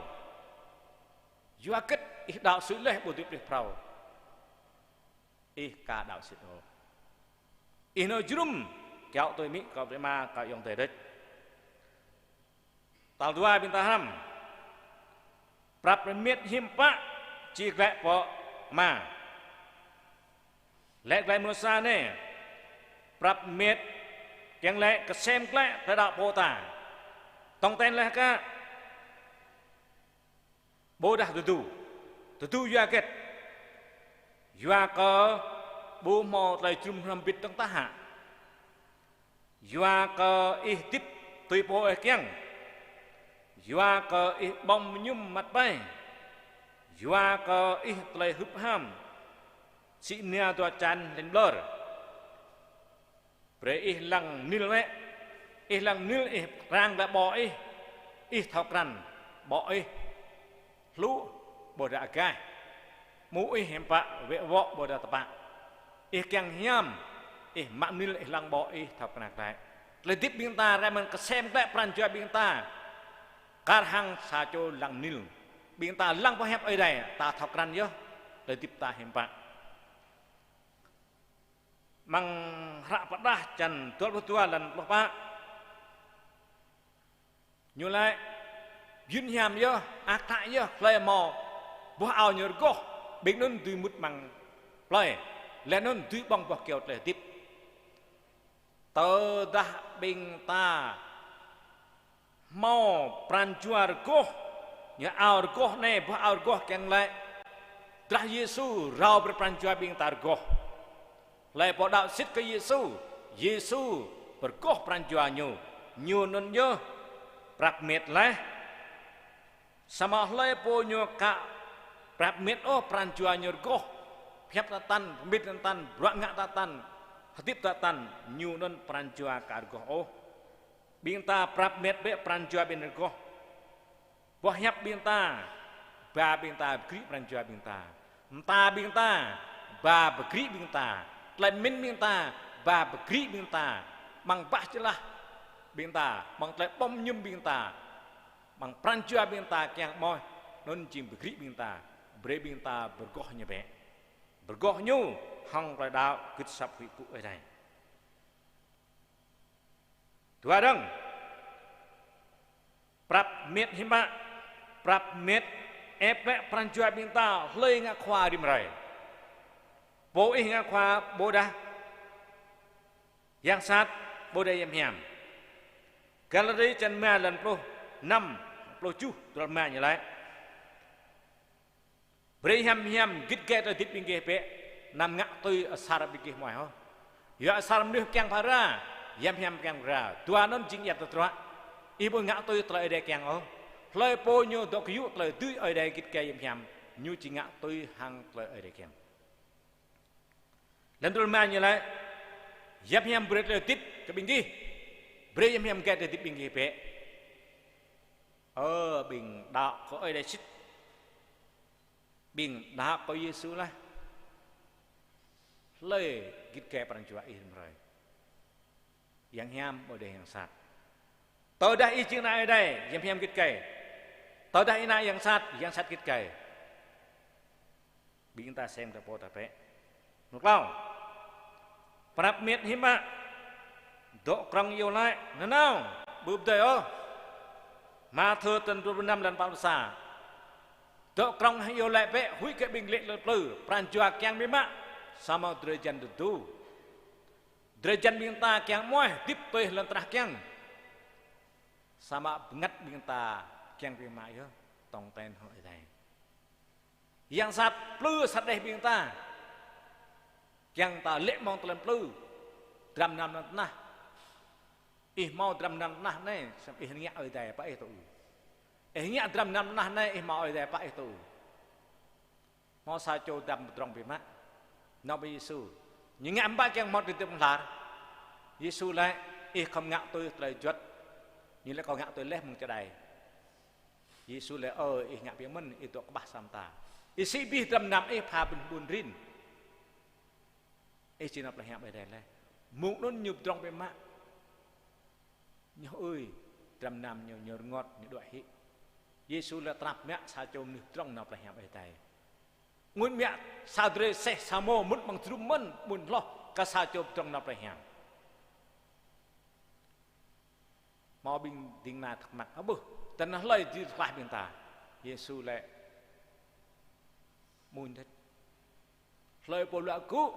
Yua hơget ih đaŏ sui laih ƀu dưi pơplih phrâo? Ih ka đaŏ sĭt ôh. Ih nao jơnum, kiaŏ tui amĭ kâo, tui ama kâo, ayŏng adơi đôč. Tal dua ƀing ta hrăm. Prăp rơmet hiư̆m pă či glaĭ pơ Ama. Laĭ glaĭ mơnuih sa anai, prăp rơmet kiăng laĭ kơsem glaĭ tơlơi đaŏ pô ta. Tong ten laih kah? Ƀôdah tơdu. Tơdu yua hơget? Yua kơ ƀu hmâo tơlơi jơnum hrŏm hơbĭt dơ̆ng tah hă? Yua kơ ih hơdip tui pô ih kiăng. Yua kơ ih ƀơ̆ng mơñum măt pai. Yua kơ ih tơlơi hưp ham. Sĭ nia dua čan lĕn ƀlơr. Brơi ih lăng nil wĕ. Ih lăng nil, ih răng glaĭ ƀô̆ ih. Ih thâo krăn ƀô̆ ih hluh ƀôdah agaih. Mŭ ih hiư̆m pă, wĕ wŏ ƀôdah tơpă. Ih kiăng hiam, ih mă nil, ih lăng ƀô̆ ih thâo krăn glaĭ. Tơlơi hơdip ƀing ta rai mơ̆n kơsem glaĭ pran jua ƀing ta. Kar hăng sa čô lăng nil. Ƀing ta lăng pơhiăp Ơi Adai, ta thâo krăn yơh tơlơi hơdip ta hiư̆m pă. Amăng hră Pơrơđah črăn dua pluh dua lăn pluh pă. Ñu laĭ, yun hiam yơh, ak tăk yơh, hlơi hmâo boh ao ñu rơgoh, ƀing anŭn dưi mŭt amăng plơi, laih anŭn dưi ƀơ̆ng boh kyâo tơlơi hơdip. Tơdah ƀing ta hmâo pran jua rơgoh, ñu ao rơgoh anai, boh ao rơgoh kiăng laĭ, drah Yêsu rao brơi pran jua ƀing ta rơgoh. Hlơi pô đaŏ sĭt kơ Yêsu, Yêsu pơrơgoh pran jua ñu, ñu anŭn yơh prăp rơmet laih. Samơ̆ hlơi pô ñu ka prăp rơmet ôh, pran jua ñu rơgoh, pơhiăp tơtăn, pơmĭn tơtăn, bruă ngă tơtăn, Hơdip tơtăn ñu anŭn pran jua ka rơgoh ôh. Ƀing ta prăp met bĕ pran jua ƀing rơgoh. Boh hiăp ƀing ta, ba ƀing ta pơgri pran jua ƀing ta. Mơta ƀing ta, ba pơgri ƀing ta. Tơlơi pơmĭn ƀing ta, ba pơgri ƀing ta. Amăng bah jơlah ƀing ta, amăng tơlơi pom mơñum ƀing ta, amăng pran jua ƀing ta kiăng mơ̆n, anŭn jing pơgri ƀing ta, brơi ƀing ta pơrơgoh ñu bĕ. Pơrơgoh ñu hăng tơlơi đaŏ gưt asăp huĭ pŭ Ơi Adai. Dua dơ̆ng. Prăp met hiư̆m pă, prăp met ĕp bĕ pran jua ƀing ta hlơi ngă khua rĭm hrơi. Pô ih ngă khua ƀôdah yang sat, ƀôdah yăm hiam. Galati čăn rơma lăn pluh năm, pluh tơjuh, tơlơi rơma ñu laĭ: Brơi yăm hiam git gai tơlơi hơdip ƀing gih bĕ, anăm ngă tui asar ƀing gih mơ̆n ôh. Yua asar mơnuih kiăng phara, yăm hiam kiăng phara. Dua anŭn jing ayăt tơdruă. Ih ƀu ngă tui tơlơi Ơi Adai kiăng ôh. Hlơi pô ñu dŏ gơyŭ tơlơi dưi Ơi Adai git gai yăm hiam, ñu či ngă tui hăng tơlơi Ơi Adai kiăng. Lăn tơlơi rơma ñu laĭ: Yăm hiam brơi tơlơi hơdip kơ ƀing gih. Brơi yăm hiam gai tơlơi hơdip ƀing gih bĕ. Ơ ƀing đaŏ kơ Ơi Adai sĭt. Ƀing đaŏ kơ Yêsu laih. Hlơi git gai pran jua ih rĭm hrơi? Yang hiam ƀôdah yang sat? Tơdah ih jing ană Ơi Adai, yang hiam git gai. Tơdah ih ană yang sat, yang sat git gai. Ƀing ta sem ta pô ta bĕ. Mơ̆ng klâo. Prăp met hiư̆m pă. Dŏ krŏng iâu laĭ nanao, ƀu pơdơi ôh. Mathiơ tơ̆n dua pluh năm lăn pă pluh sa. Dŏ krŏng hăng iâu laĭ bĕ, huĭ kơ ƀing lê̆ tơlơi plư, pran jua kiăng biă mă, samơ̆ drơi jan tơdu. Drơi jan ƀing ta kiăng mơ̆n, hơdip tui lŏn tơnah kiăng. Samơ̆ bơngăt ƀing ta kiăng biă mă yơh, tong ten hăng Ơi Adai. Yang sat plư sat đeh ƀing ta. Kiăng ta lê̆ mơ̆ng tơlơi plư. Dram nam lŏn tơnah. Ih hmâo dram nam lŏn tơnah anai, samơ̆ ih ngă Ơi Adai pă ih tŭ. Ih ngă dram nam lŏn tơnah anai, ih hmâo Ơi Adai pă ih tŭ. Hmâo sa čô dram pơdrŏng biă mă. Nao pơ Yêsu. Ñu ngă hiư̆m pă kiăng hmâo tơlơi hơdip hlŏng lar. Yêsu laĭ, ih khŏm ngă tui tơlơi juăt. Ñu laĭ, kâo ngă tui laih mơ̆ng čơđai. Yêsu laĭ, ơ, ih ngă biă mơ̆n, ih dŏ kơƀah sa mơta. Ih sĭ abih dram nam ih pha ƀun ƀun rin. Ih či nao plei hiam Ơi Adai laih. Mơ̆ng anŭn ñu pơdrŏng biă mă. Ñu ơi, dram nam ñu, ñu rơngot, ñu đuaĭ hĭ. Yêsu laĭ tơnap mă sa čô mơnuih pơdrŏng nao plei hiam Ơi Adai. Ngui mă sa drơi seh sa mô mŭt amăng jơnum mơ̆n, ƀun hloh kơ sa čô pơdrŏng nao plei hiam. Hmâo ƀing ding kơna thắc mắc, ơ ƀuh, tơnah hlơi dưi rơklah ƀing ta. Yêsu laĭ, mơ̆n đĕč. Hlơi pô luă gŭ,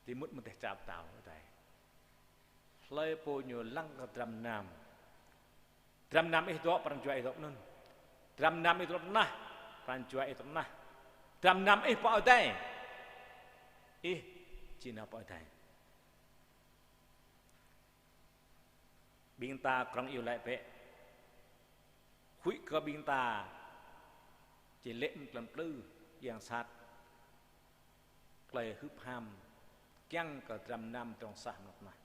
či mŭt mơ̆ng dêh čar pơtao Ơi Adai. Hlơi pô ñu lăng kơ dram nam. Dram nam ih dŏ, pran jua ih dŏ anŭn. Dram nam ih dŏ tơnah, pran jua ih dŏ tơnah. Dram nam ih pơ Ơi Adai, ih či nao pơ Ơi Adai. Ƀing ta krŏng iâu laĭ bĕ. Huĭ kơ ƀing ta či lê̆ mơ̆ng tơlơi plư, yang sat, tơlơi hưp ham, kiăng kơ dram nam pơdrŏng sah mơ̆ng tơnah.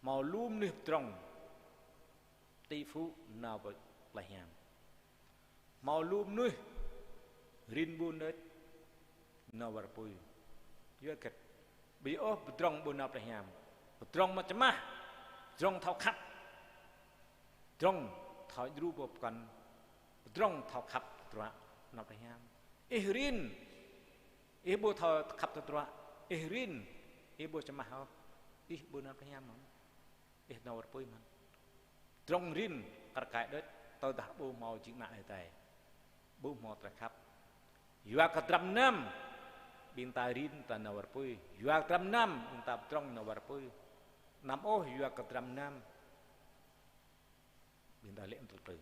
Hmâo lu mơnuih pơdrŏng, tỷ phú nao pơ plei hiam. Hmâo lu mơnuih rin ƀun đôč, nao wơr apui. Yua hơget? Ƀu djơ̆ ôh pơdrŏng ƀu nao plei hiam. Pơdrŏng mă čơmah, pơdrŏng thâo khăp, pơdrŏng thâo djru pơkŏn, pơdrŏng thâo khăp tơdruă nao plei hiam. Ih rin, ih ƀu thâo khăp tơdruă, ih rin, ih ƀu čơmah ôh, ih ƀu nao plei hiam ôh. Ih nao wơr apui mơ̆n. Pơdrŏng rin kar kaĭ đôč, tơdah ƀu hmâo jing ană Ơi Adai. Ƀu hmâo tơlơi khăp. Yua kơ dram nam, ƀing ta rin ta nao wơr apui. Yua kơ dram nam, ƀing ta pơdrŏng nao wơr apui. Anăm ôh yua kơ dram nam, ƀing ta lê̆ mơ̆ng tơlơi plư.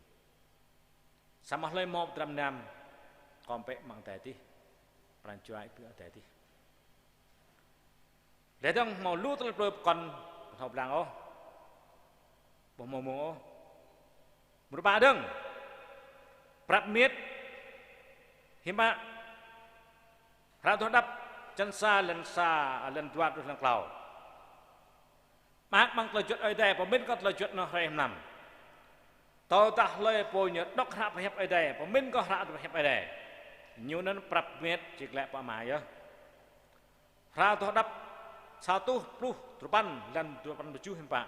Samơ̆ hlơi hmâo dram nam, kơm pĕ amăng adai adih. Pran jua ih pơ adai adih. Laih dơ̆ng hmâo lu tơlơi plư pơkŏn, ƀu thâo blang ôh, ƀu hmâo mông ôh. Mrô pă dơ̆ng, prăp met hiư̆m pă, hră adoh đăp, Črăn sa, lăn sa, lăn dua truh lăn klâo. Mơak amăng tơlơi juăt Ơi Adai, pơmĭn kơ tơlơi juăt anŭn hrơi mlam. Tơdah hlơi pô ñu dŏ hră pơhiăp Ơi Adai, pơmĭn kơ hră pơhiăp Ơi Adai, ñu anŭn prăp mĕt či glaĭ pơ Ama yơh. Hră Adoh Đăp sa rơtuh pluh duapăn, lăn duapăn pluh tơjuh hiư̆m pă: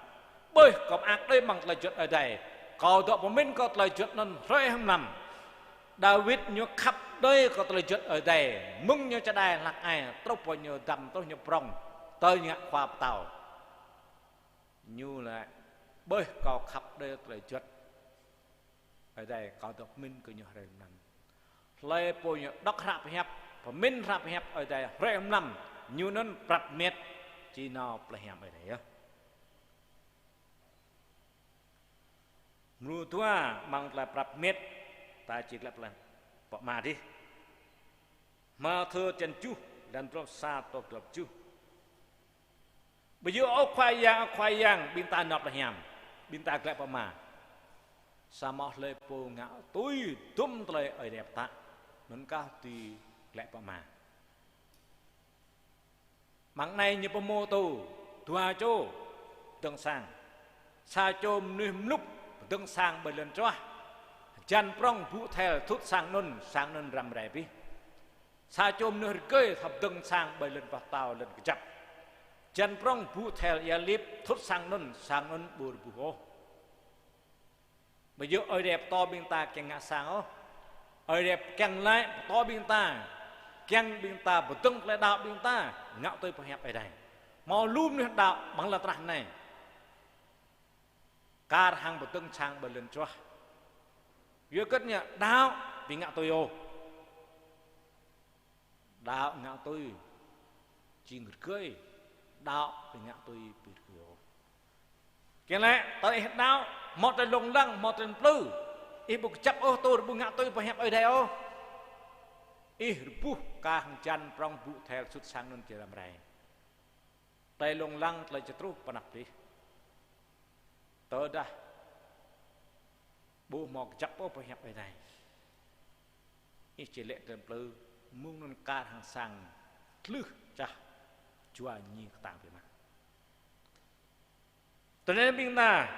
Ƀơi kâo mơak đơi amăng tơlơi juăt Ơi Adai, kâo dŏ pơmĭn kơ tơlơi juăt anŭn hrơi mlam. Dawid ñu khăp đơi kơ tơlơi juăt Ơi Adai, mơ̆ng ñu čơđai hlăk ai, truh pơ ñu dăm, truh ñu prŏng, tơl ñu ngă khua pơtao. Ñu laĭ: Ƀơi kâo khăp đơi tơlơi juăt Ơi Adai, kâo dŏ pơmĭn kơ ñu hrơi mlam. Hlơi pô ñu dŏ hră pơhiăp, pơmĭn hră pơhiăp Ơi Adai hrơi mlam, ñu anŭn prăp mĕt či nao plei hiam Ơi Adai yơh. Mrô dua amăng tơlơi prăp mĕt, ta či glaĭ pơ Ama dih. Mathiơ črăn tơjuh, lăn dua pluh sa truh dua pluh tơjuh. Ƀu djơ̆: Ơ Khua Yang, Ơ Khua Yang, ƀing ta nao plei hiam, ƀing ta glaĭ pơ Ama. Samơ̆ hlơi pô ngă tui dŭm tơlơi Ơi Adai pơtă, anŭn kah dưi glaĭ pơ Ama. Mơ̆ng anai ñu pơhmutu dua čô pơdơ̆ng sang. Sa čô mơnuih mlŭk pơdơ̆ng sang ƀơi lŏn čuah. Hơjan prŏng ƀu thel thut sang anŭn, sang anŭn răm rai abih. Sa čô mơnuih rơgơi thâo pơdơ̆ng sang ƀơi lŏn boh pơtâo, lŏn kơjăp. Hơjan prŏng ƀu thel ia lip thut sang anŭn, sang anŭn ƀu rơbuh ôh. Ƀu djơ̆ Ơi Adai pơtô ƀing ta kiăng ngă sang ôh. Ơi Adai kiăng laĭ pơtô ƀing ta, kiăng ƀing ta pơdơ̆ng tơlơi đaŏ ƀing ta, ngă tui pơhiăp Ơi Adai. Hmâo lu mơnuih đaŏ amăng lŏn tơnah anai, kar hăng pơdơ̆ng sang ƀơi lŏn čuah. Yua kơ ñu đaŏ ƀu ngă tui ôh. Đaŏ ngă tui jing rơgơi, đaŏ ƀu ngă tui ƀu rơgơi ôh. Kiăng laĭ, tơdah ih đaŏ, hmâo tơlơi lông lăng, hmâo tơlơi plư, ih ƀu kơjăp ôh, tơl ƀu ngă tui pơhiăp Ơi Adai ôh, ih rơbuh kah hơjan prŏng ƀu thel sut sang anŭn či răm rai. Tơlơi lông lăng, tơlơi či truh pơ anăp dih. Tơdah ƀu hmâo kơjăp ôh pơhiăp Ơi Adai, ih či lĕ tơlơi plư, mơ̆ng anŭn kar hăng sang tlưh čah jua ñi kơtang biă mă. Tui anŭn ƀing ta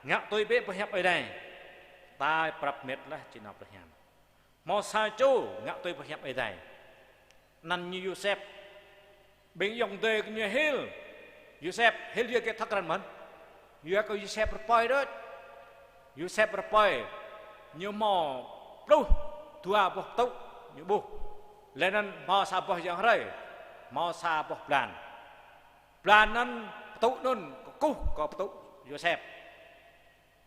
ngă tui bĕ pơhiăp Ơi Adai, ta prăp mĕt laih či nao plei hiam. Hmâo sa čô ngă tui pơhiăp Ơi Adai, anăn ñu Yôsep. Ƀing ayŏng adơi kơ ñu hil Yôsep, hil yua kơ thâo krăn mơ̆n. Yua kơ Yôsep rơpơi đôč. Yôsep rơpơi, ñu hmâo pluh dua boh pơtŭ ñu ƀuh. Laih anŭn hmâo sa boh yang hrơi, hmâo sa boh blan. Blan anŭn, pơtŭ anŭn kơkuh kơ pơtŭ Yôsep.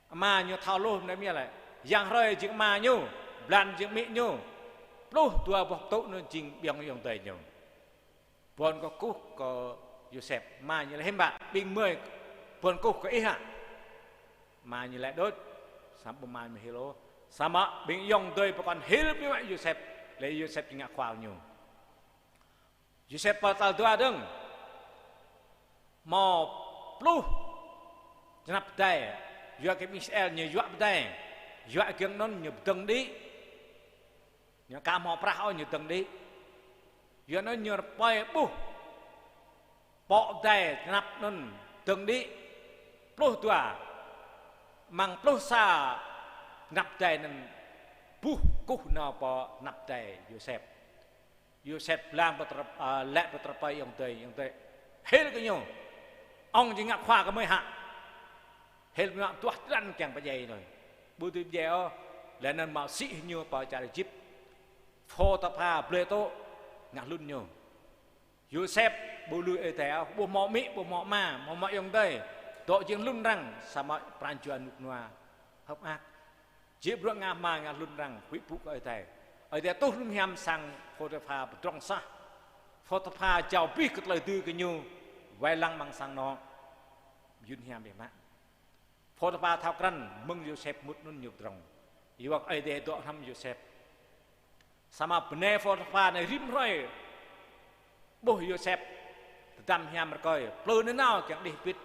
Ama ñu thâo hluh anai mơ̆ lĕ. Yang hrơi jing ama ñu, blan jing amĭ ñu. Pluh dua boh pơtŭ anŭn jing ƀing ayŏng adơi ñu. Ƀuăn kơkuh kơ Yôsep, ama ñu laĭ: Hiư̆m pă ƀing gơmơi ƀuăn kơkuh kơ ih hă? Ama ñu laĭ đôč, samơ̆ ƀu ama ñu hil ôh. Samơ̆ ƀing ayŏng adơi pơkŏn hil biă mă Yôsep, laĭ Yôsep jing ngă khua ñu. Yôsep pơtăl dua dơ̆ng. Hmâo pluh čơnăp pơdai, yua kơ ƀing Israel ñu yuă pơdai, yuă giŏng anŭn ñu pơdơ̆ng đĭ. Ñu aka hmâo prah ôh ñu dơ̆ng đĭ. Yua anŭn ñu rơpơi ƀuh pŏk pơdai čơnăp anŭn dơ̆ng đĭ. Pluh dua, amăng pluh sa čơnăp pơdai anŭn ƀuh kơkuh nao pơ čơnăp pơdai Yôsep. Yôsep lăng pơ tơlơi, a, laĭ pơ tơlơi pơpă ayŏng adơi, ayŏng adơi hil kơ ñu. Ŏng jing ngă khua kơ gơmơi hă? Hil mơ̆ duah tơdrăn kiăng pơdjai anŭn. Ƀu dưi pơdjai ôh, laih anŭn mă sĭ ñu pơ čar Êjip. Phôtipha blơi tŭ ngă hlŭn ñu. Yôsep ƀu lui Ơi Adai ôh, ƀu hmâo amĭ, ƀu hmâo ama, ƀu hmâo ayŏng adơi. Dŏ jing hlŭn arăng, samơ̆ pran jua rơnŭk rơnua hơ̆k mơak. Jĕ bruă ngă hma ngă hlŭn arăng, huĭ pŭ kơ Ơi Adai. Ơi Adai tuh lŏm hiam sang Phôtipha pơdrŏng sah. Phôtipha jao abih kơ tơlơi dưi kơ ñu, wai lăng amăng sang anŏ. Yun hiam biă mă. Phôtipha thâo krăn mơ̆ng Yôsep mŭt anŭn ñu pơdrŏng. Yua kơ Ơi Adai dŏ hrŏm Yôsep. Samơ̆ bơnai Phôtipha anai rĭm hrơi ƀuh Yôsep tơdăm hiam rơkơi, plư nanao kiăng đih bit,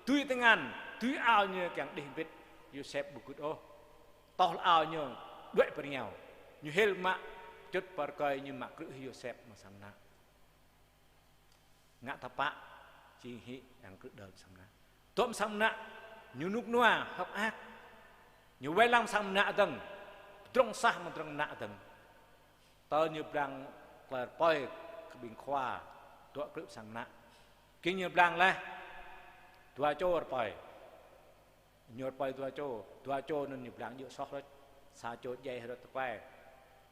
dưi tơngan, dưi ao ñu kiăng đih bit, Yôsep ƀu gưt ôh. Tŏh ao ñu đuaĭ pơ rơngiao. Ñu hil mă čut pơ rơkơi ñu mă krư̆ Yôsep amăng sang ană. Ngă tơpă, či hĭ arăng krư̆ đơ̆ng sang mơnă. Dŏ sang mơnă, ñu rơnŭk rơnua, hơ̆k mơak. Ñu wai lăng sang mơnă dơ̆ng, pơdrŏng sah mơ̆ng pơdrŏng mơnă dơ̆ng. Tơl ñu blang tơlơi rơpơi kơ ƀing khua, dŏ krư̆ sang mơnă. Kiăng ñu blang laih, dua čô rơpơi. Ñu rơpơi dua čô, dua čô anŭn ñu blang djơ̆ soh đôč. Sa čô djai hơdrŏt tơkuai.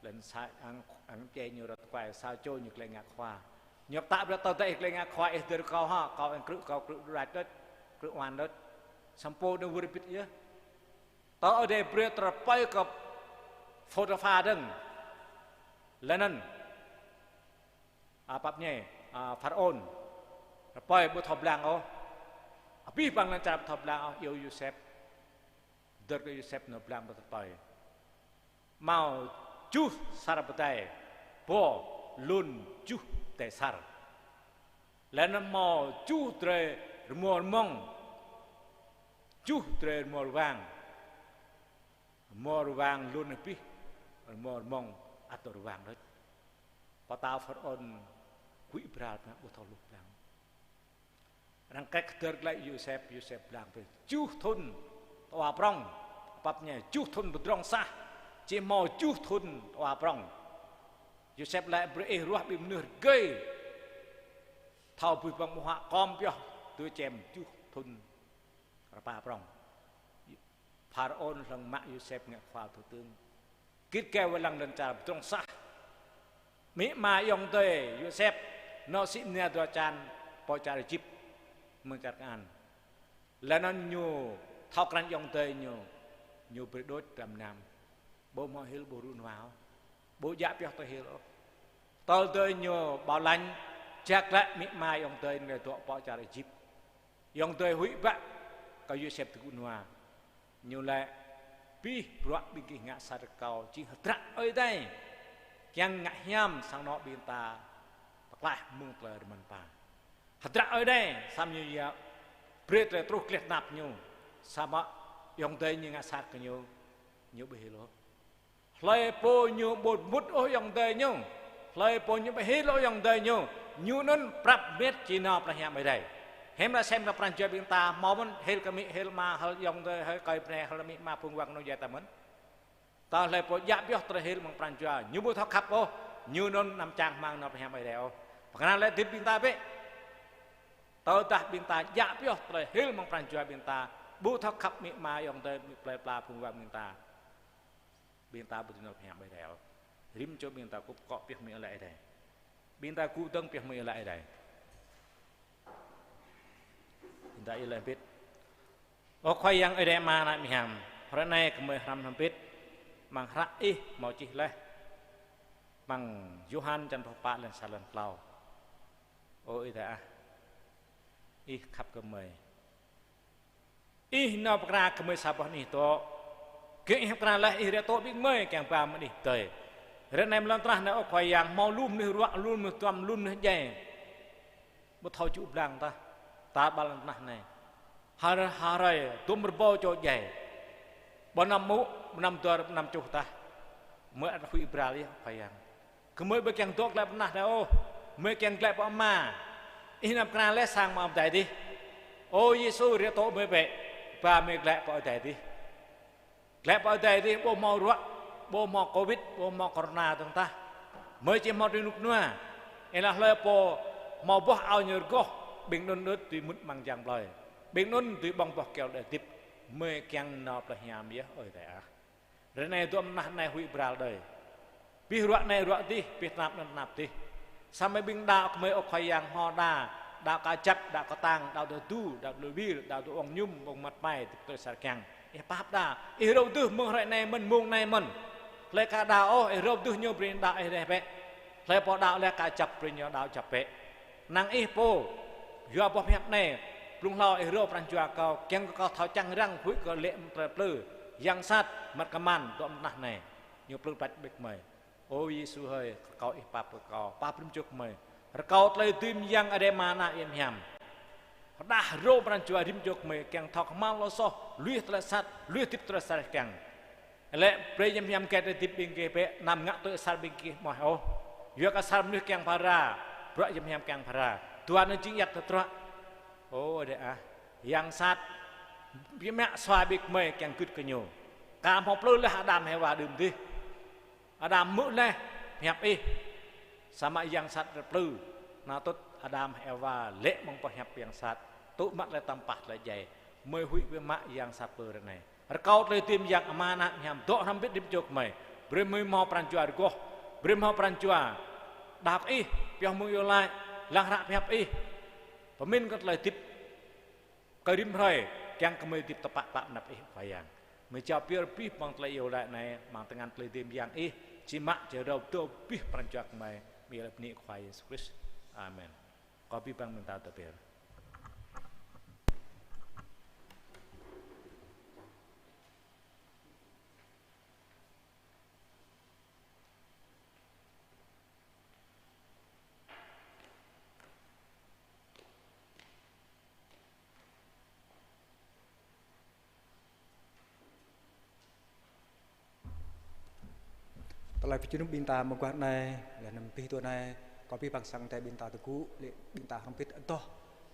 Laih anŭn sa ang, ang djai ñu hơdrŏt tơkuai, sa čô ñu glaĭ ngă khua. Ñu pơtă brơi tơl dai ih glaĭ ngă khua ih dơ̆r kâo hă, kâo ih krư̆, kâo krư̆ đôč đôč, krư̆ oan đôč. Samơ̆ pô anŭn wơr bĭt yơh. Tơl Ơi Adai brơi tơlơi rơpơi kơ Phôtipha dơ̆ng. Laih anŭn a, pap ñai, a, Pharaôn. Rơpơi ƀu thâo blang ôh. Abih bang lŏn čar ƀu thâo blang ôh, iâu Yôsep. Dơ̆r kơ Yôsep nao blang ƀơi tơpơi. Hmâo tơjuh asar pơdai, pô lŏn tơjuh pơdai asar. Laih anŭn hmâo tơjuh drơi rơmô rơmông. Tơjuh drơi rơmô rơwang. Rơmô rơwang lŏn abih, rơmô rơmông ăt rơwang đôč. Pơtao Pharaôn huĭ bral, ƀu thâo hluh blang. Arăng kĕk kơdơr glaĭ Yôsep, Yôsep blang brơi tơjuh thŭn tơwa prŏng, pap ñai tơjuh thŭn pơdrŏng sah, či hmâo tơjuh thŭn tơwa prŏng. Yôsep laĭ brơi ih ruah ƀing mơnuih rơgơi, thâo bơwih bang ƀơ̆ng huă kŏm pioh tui čem tơjuh thŭn rơpa prŏng. Pharaôn hlŏng mă Yôsep ngă khua thủ tướng. Git gai wai lăng lŏn čar pơdrŏng sah. Amĭ ama ayŏng adơi Yôsep, nao sĭ mơnia dua čan pơ čar Êjip, mơ̆ng čar Kanaan. Laih anŭn ñu thâo krăn ayŏng adơi ñu, ñu brơi đôč hrăm mơnam. Ƀu hmâo hil, ƀu rŭ rơnua ôh. Ƀu djă pioh tơlơi hil ôh. Tơl adơi ñu bảo lãnh, jak glaĭ amĭ ama ayŏng adơi ñu dŏ pơ čar Êjip. Ayŏng adơi huĭ bă kơ Yôsep tơgŭ rơnua. Ñu laĭ: Abih bruă ƀing gih ngă sat kơ kâo, jing hơdră Ơi Adai kiăng ngă hiam sang anŏ ƀing ta pơklaih mơ̆ng tơlơi rơmăn pa. Hơdră Ơi Adai, samơ̆ ñu yơh brơi tơlơi truh gleh tơnap ñu. Samơ̆ ayŏng adơi ñu ngă sat kơ ñu, ñu ƀu hil ôh. Hlơi pô ñu ƀu mŭt ôh ayŏng adơi ñu, hlơi pô ñu ƀu hil ôh ayŏng adơi ñu, ñu anŭn prăp met či nao plei hiam Ơi Adai. Hiư̆m ră sem nao pran jua ƀing ta, hmâo mơ̆n hil kơ amĭ, hil ama, hil ayŏng adơi, hil kơi bơnai, hil amĭ ama phung wang nô jai ta mơ̆n. Tơl hlơi pô djă pioh tơlơi hil mơ̆ng pran jua, ñu ƀu thâo khăp ôh, ñu anŭn anăm čang rơmang nao plei hiam Ơi Adai ôh. Pơkra lĕ dĭt ƀing ta bĕ. Tơdah ƀing ta djă pioh tơlơi hil mơ̆ng pran jua ƀing ta, ƀu thâo khăp amĭ ama ayŏng adơi, plei pla phung wang ƀing ta. Ƀing ta ƀu dưi nao plei hiam Ơi Adai ôh. Rĭm čô ƀing ta kŭp kŏ pioh mơ̆ng Ơi Adai. Ƀing ta gŭ dơ̆ng pioh mơ̆ng Ơi Adai. Ƀing ta iâu laĭ hơbĭt. Ơ Khua Yang Ơi Adai Ama ană mơ̆ng hiam, hrơi anai gơmơi hrăm hơbĭt amăng hră Ih hmâo čih laih amăng Yôhan čăn pluh pă, lăn sa, lăn klâo. Ơ Ơi Adai ah, Ih khăp kơ gơmơi. Ih nao pơkra kơ gơmơi sa boh anih dŏ. Kiăng Ih pơkra laih, Ih ră tŏ ƀing gơmơi kiăng ba mơ̆ng anih dơi. Hrơi anai mơ̆ng lŏn tơnah anai, ơ Khua Yang, hmâo lu mơnuih ruă, lu mơnuih duăm, lu mơnuih djai. Ƀu thâo čŭ blang tah, tar ƀar lŏn tơnah anai. Har, hrơi dŭm rơbâo čô djai. Ƀu năm mŭ, ƀu năm dơr, ƀu năm čuh tah. Gơmơi ăt huĭ bral yơh, Khua Yang. Gơmơi ƀu kiăng dŏ glaĭ pơ anăp anai ôh, gơmơi kiăng glaĭ pơ Ama. Ih nao pơkra laih sang Ama adai adih. Ơ Yêsu, ră tŏ gơmơi bĕ, ba gơmơi glaĭ pơ adai adih. Glaĭ pơ adai adih ƀu hmâo ruă, ƀu hmâo Covid, ƀu hmâo corona dơ̆ng tah. Gơmơi či hmâo tui rơnŭk rơnua. Ih laĭ hlơi pô hmâo boh ao ñu rơgoh, ƀing anŭn đôč dưi mŭt amăng yang plơi. Ƀing anŭn dưi ƀơ̆ng boh kơyâo đơi hơdip. Gơmơi kiăng nao plei hiam yơh, Ơi Adai ah. Hrơi anai dŏ mơ̆ng anăp anai huĭ bral đơi. Abih ruă anai ruă adih, abih tơnap anŭn tơnap adih. Samơ̆ ƀing đaŏ gơmơi, ơ Khua Yang, hmâo đa, đaŏ kơ čăp, đaŏ kơ tang, đaŏ tơdu, đaŏ tơlơi wir, đaŏ tơlơi ong ñum, ong măt mai, tơlơi asar kiăng. Ih pap đa, Ih rơ̆u tơdruh mơ̆ng hrơi anai mơ̆n, mông anai mơ̆n. Hlơi ka đaŏ ôh, Ih rơ̆u tơdruh ñu brơi đaŏ Ih laih bĕ. Hlơi pô đaŏ laih ka čăp, brơi ñu đaŏ čăp bĕ. Năng Ih pô, yua boh hiăp anai, blung hlâo Ih rơ̆u pran jua kâo, kiăng kơ kâo thâo čang răng huĭ kơ lĕ mơ̆ng tơlơi plư, yang sat, măt kơman, dŏ mơ̆ng anăp anai. Ñu plư plač ƀĕ gơmơi. Ơ Yêsu hơi, rơkâo Ih pap kơ kâo, pap rĭm čô gơmơi. Rơkâo tơlơi dưi mơyang Ơi Adai Ama ană Ih hiam. Pơdah rơ̆u pran jua rĭm čô gơmơi, kiăng thâo kơhma̱l tơlơi soh, lui tơlơi sat, lui hơdip tơlơi asar kiăng. Lĕ brơi yăm hiam kơ tơlơi hơdip ƀing gih bĕ, anăm ngă tui asar ƀing gih mơ̆n ôh. Yua kơ asar mơnuih kiăng phara, bruă yăm hiam kiăng phara. Dua anŭn jing ayăt tơdruă. Ơ Ơi Adai ah, yang sat biă mă sua ƀing gơmơi kiăng gưt kơ ñu. Kar hmâo plư laih Adam Hêwa đưm dih. Adam hmư̆ laih pơhiăp Ih. Samơ̆ yang sat plư. Anŭn tŭ Adam Hêwa lê̆ mơ̆ng pơhiăp yang sat. Tŭ mă tơlơi tơmpah tơlơi djai. Gơmơi huĭ biă mă yang sat plư ră anai. Rơkâo tơlơi dưi mơyang Ama, Ană, Hiam dŏ hrŏm hơbĭt rĭm čô gơmơi. Brơi gơmơi hmâo pran jua rơgoh. Brơi hmâo pran jua đaŏ kơ Ih, pioh mơ̆ng iâu laĭ, lăng hră pơhiăp Ih. Pơmĭn kơ tơlơi hơdip kơ rĭm hrơi, kiăng kơ gơmơi hơdip tơpă pă anăp Ih Khua Yang. Gơmơi jao pioh abih bang tơlơi iâu laĭ anai, amăng tơngan tơlơi dưi mơyang Ih, či mă či rơdâo abih pran jua gơmơi, mơ̆ng iâu laĭ bơni Khua Yêsu Krist. Amen. Kâo abih bang ƀing ta tơpĕr. Tơlơi pơjơnum ƀing ta mơguah anai, laih anŭn abih tui anai, kâo abih bang sang Ơi Adai ƀing ta tơgŭ, lĕ ƀing ta hrŏm hơbĭt adoh.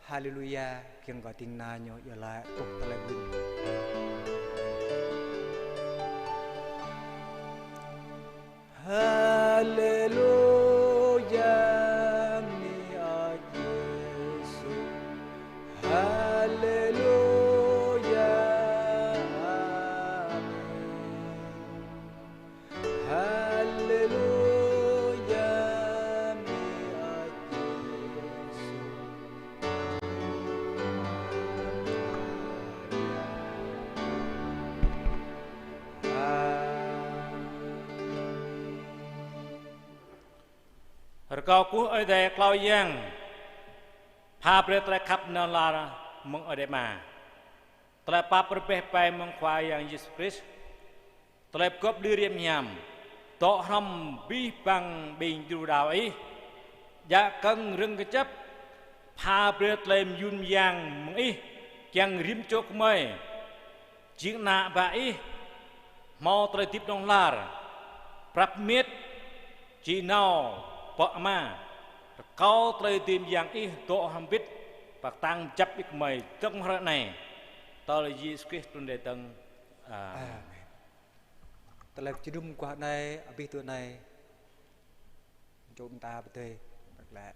Haleluya, kiăng kơ ding kơna ñu iâu laĭ, ôh tơlơi ƀing. Haleluya, bơni Ơi Yêsu. Haleluya, amen. Haleluya, bơni Ơi Yêsu. Rơkâo kơkuh Ơi Adai Klâo Yang, pha brơi tơlơi khăp nao lar mơ̆ng Ơi Adai Ama, tơlơi pap rơbeh ƀai mơ̆ng Khua Yang Yêsu Krist, tơlơi pơgop lir yăm hiam, dŏ hrŏm abih bang ƀing djru đaŏ Ih, djă kơ̆ng rơ̆ng kơjăp, pha brơi tơlơi mơyun mơyang mơ̆ng Ih, kiăng rĭm čô gơmơi jing ană bă Ih, hmâo tơlơi hơdip hlŏng lar, prăp mĭt, či nao pơ Ama, rơkâo tơlơi dưi mơyang Ih dŏ hrŏm hơbĭt, pơkơtang pơjăp ƀing gơmơi dơ̆ng hrơi anai. Tơl Yêsu Krist trŭn rai dơ̆ng. Amen. Amen. Tơlơi pơjơnum mơguah anai, abih tui anai. Čô ƀing ta pơdơi, bơ̆k lĕ.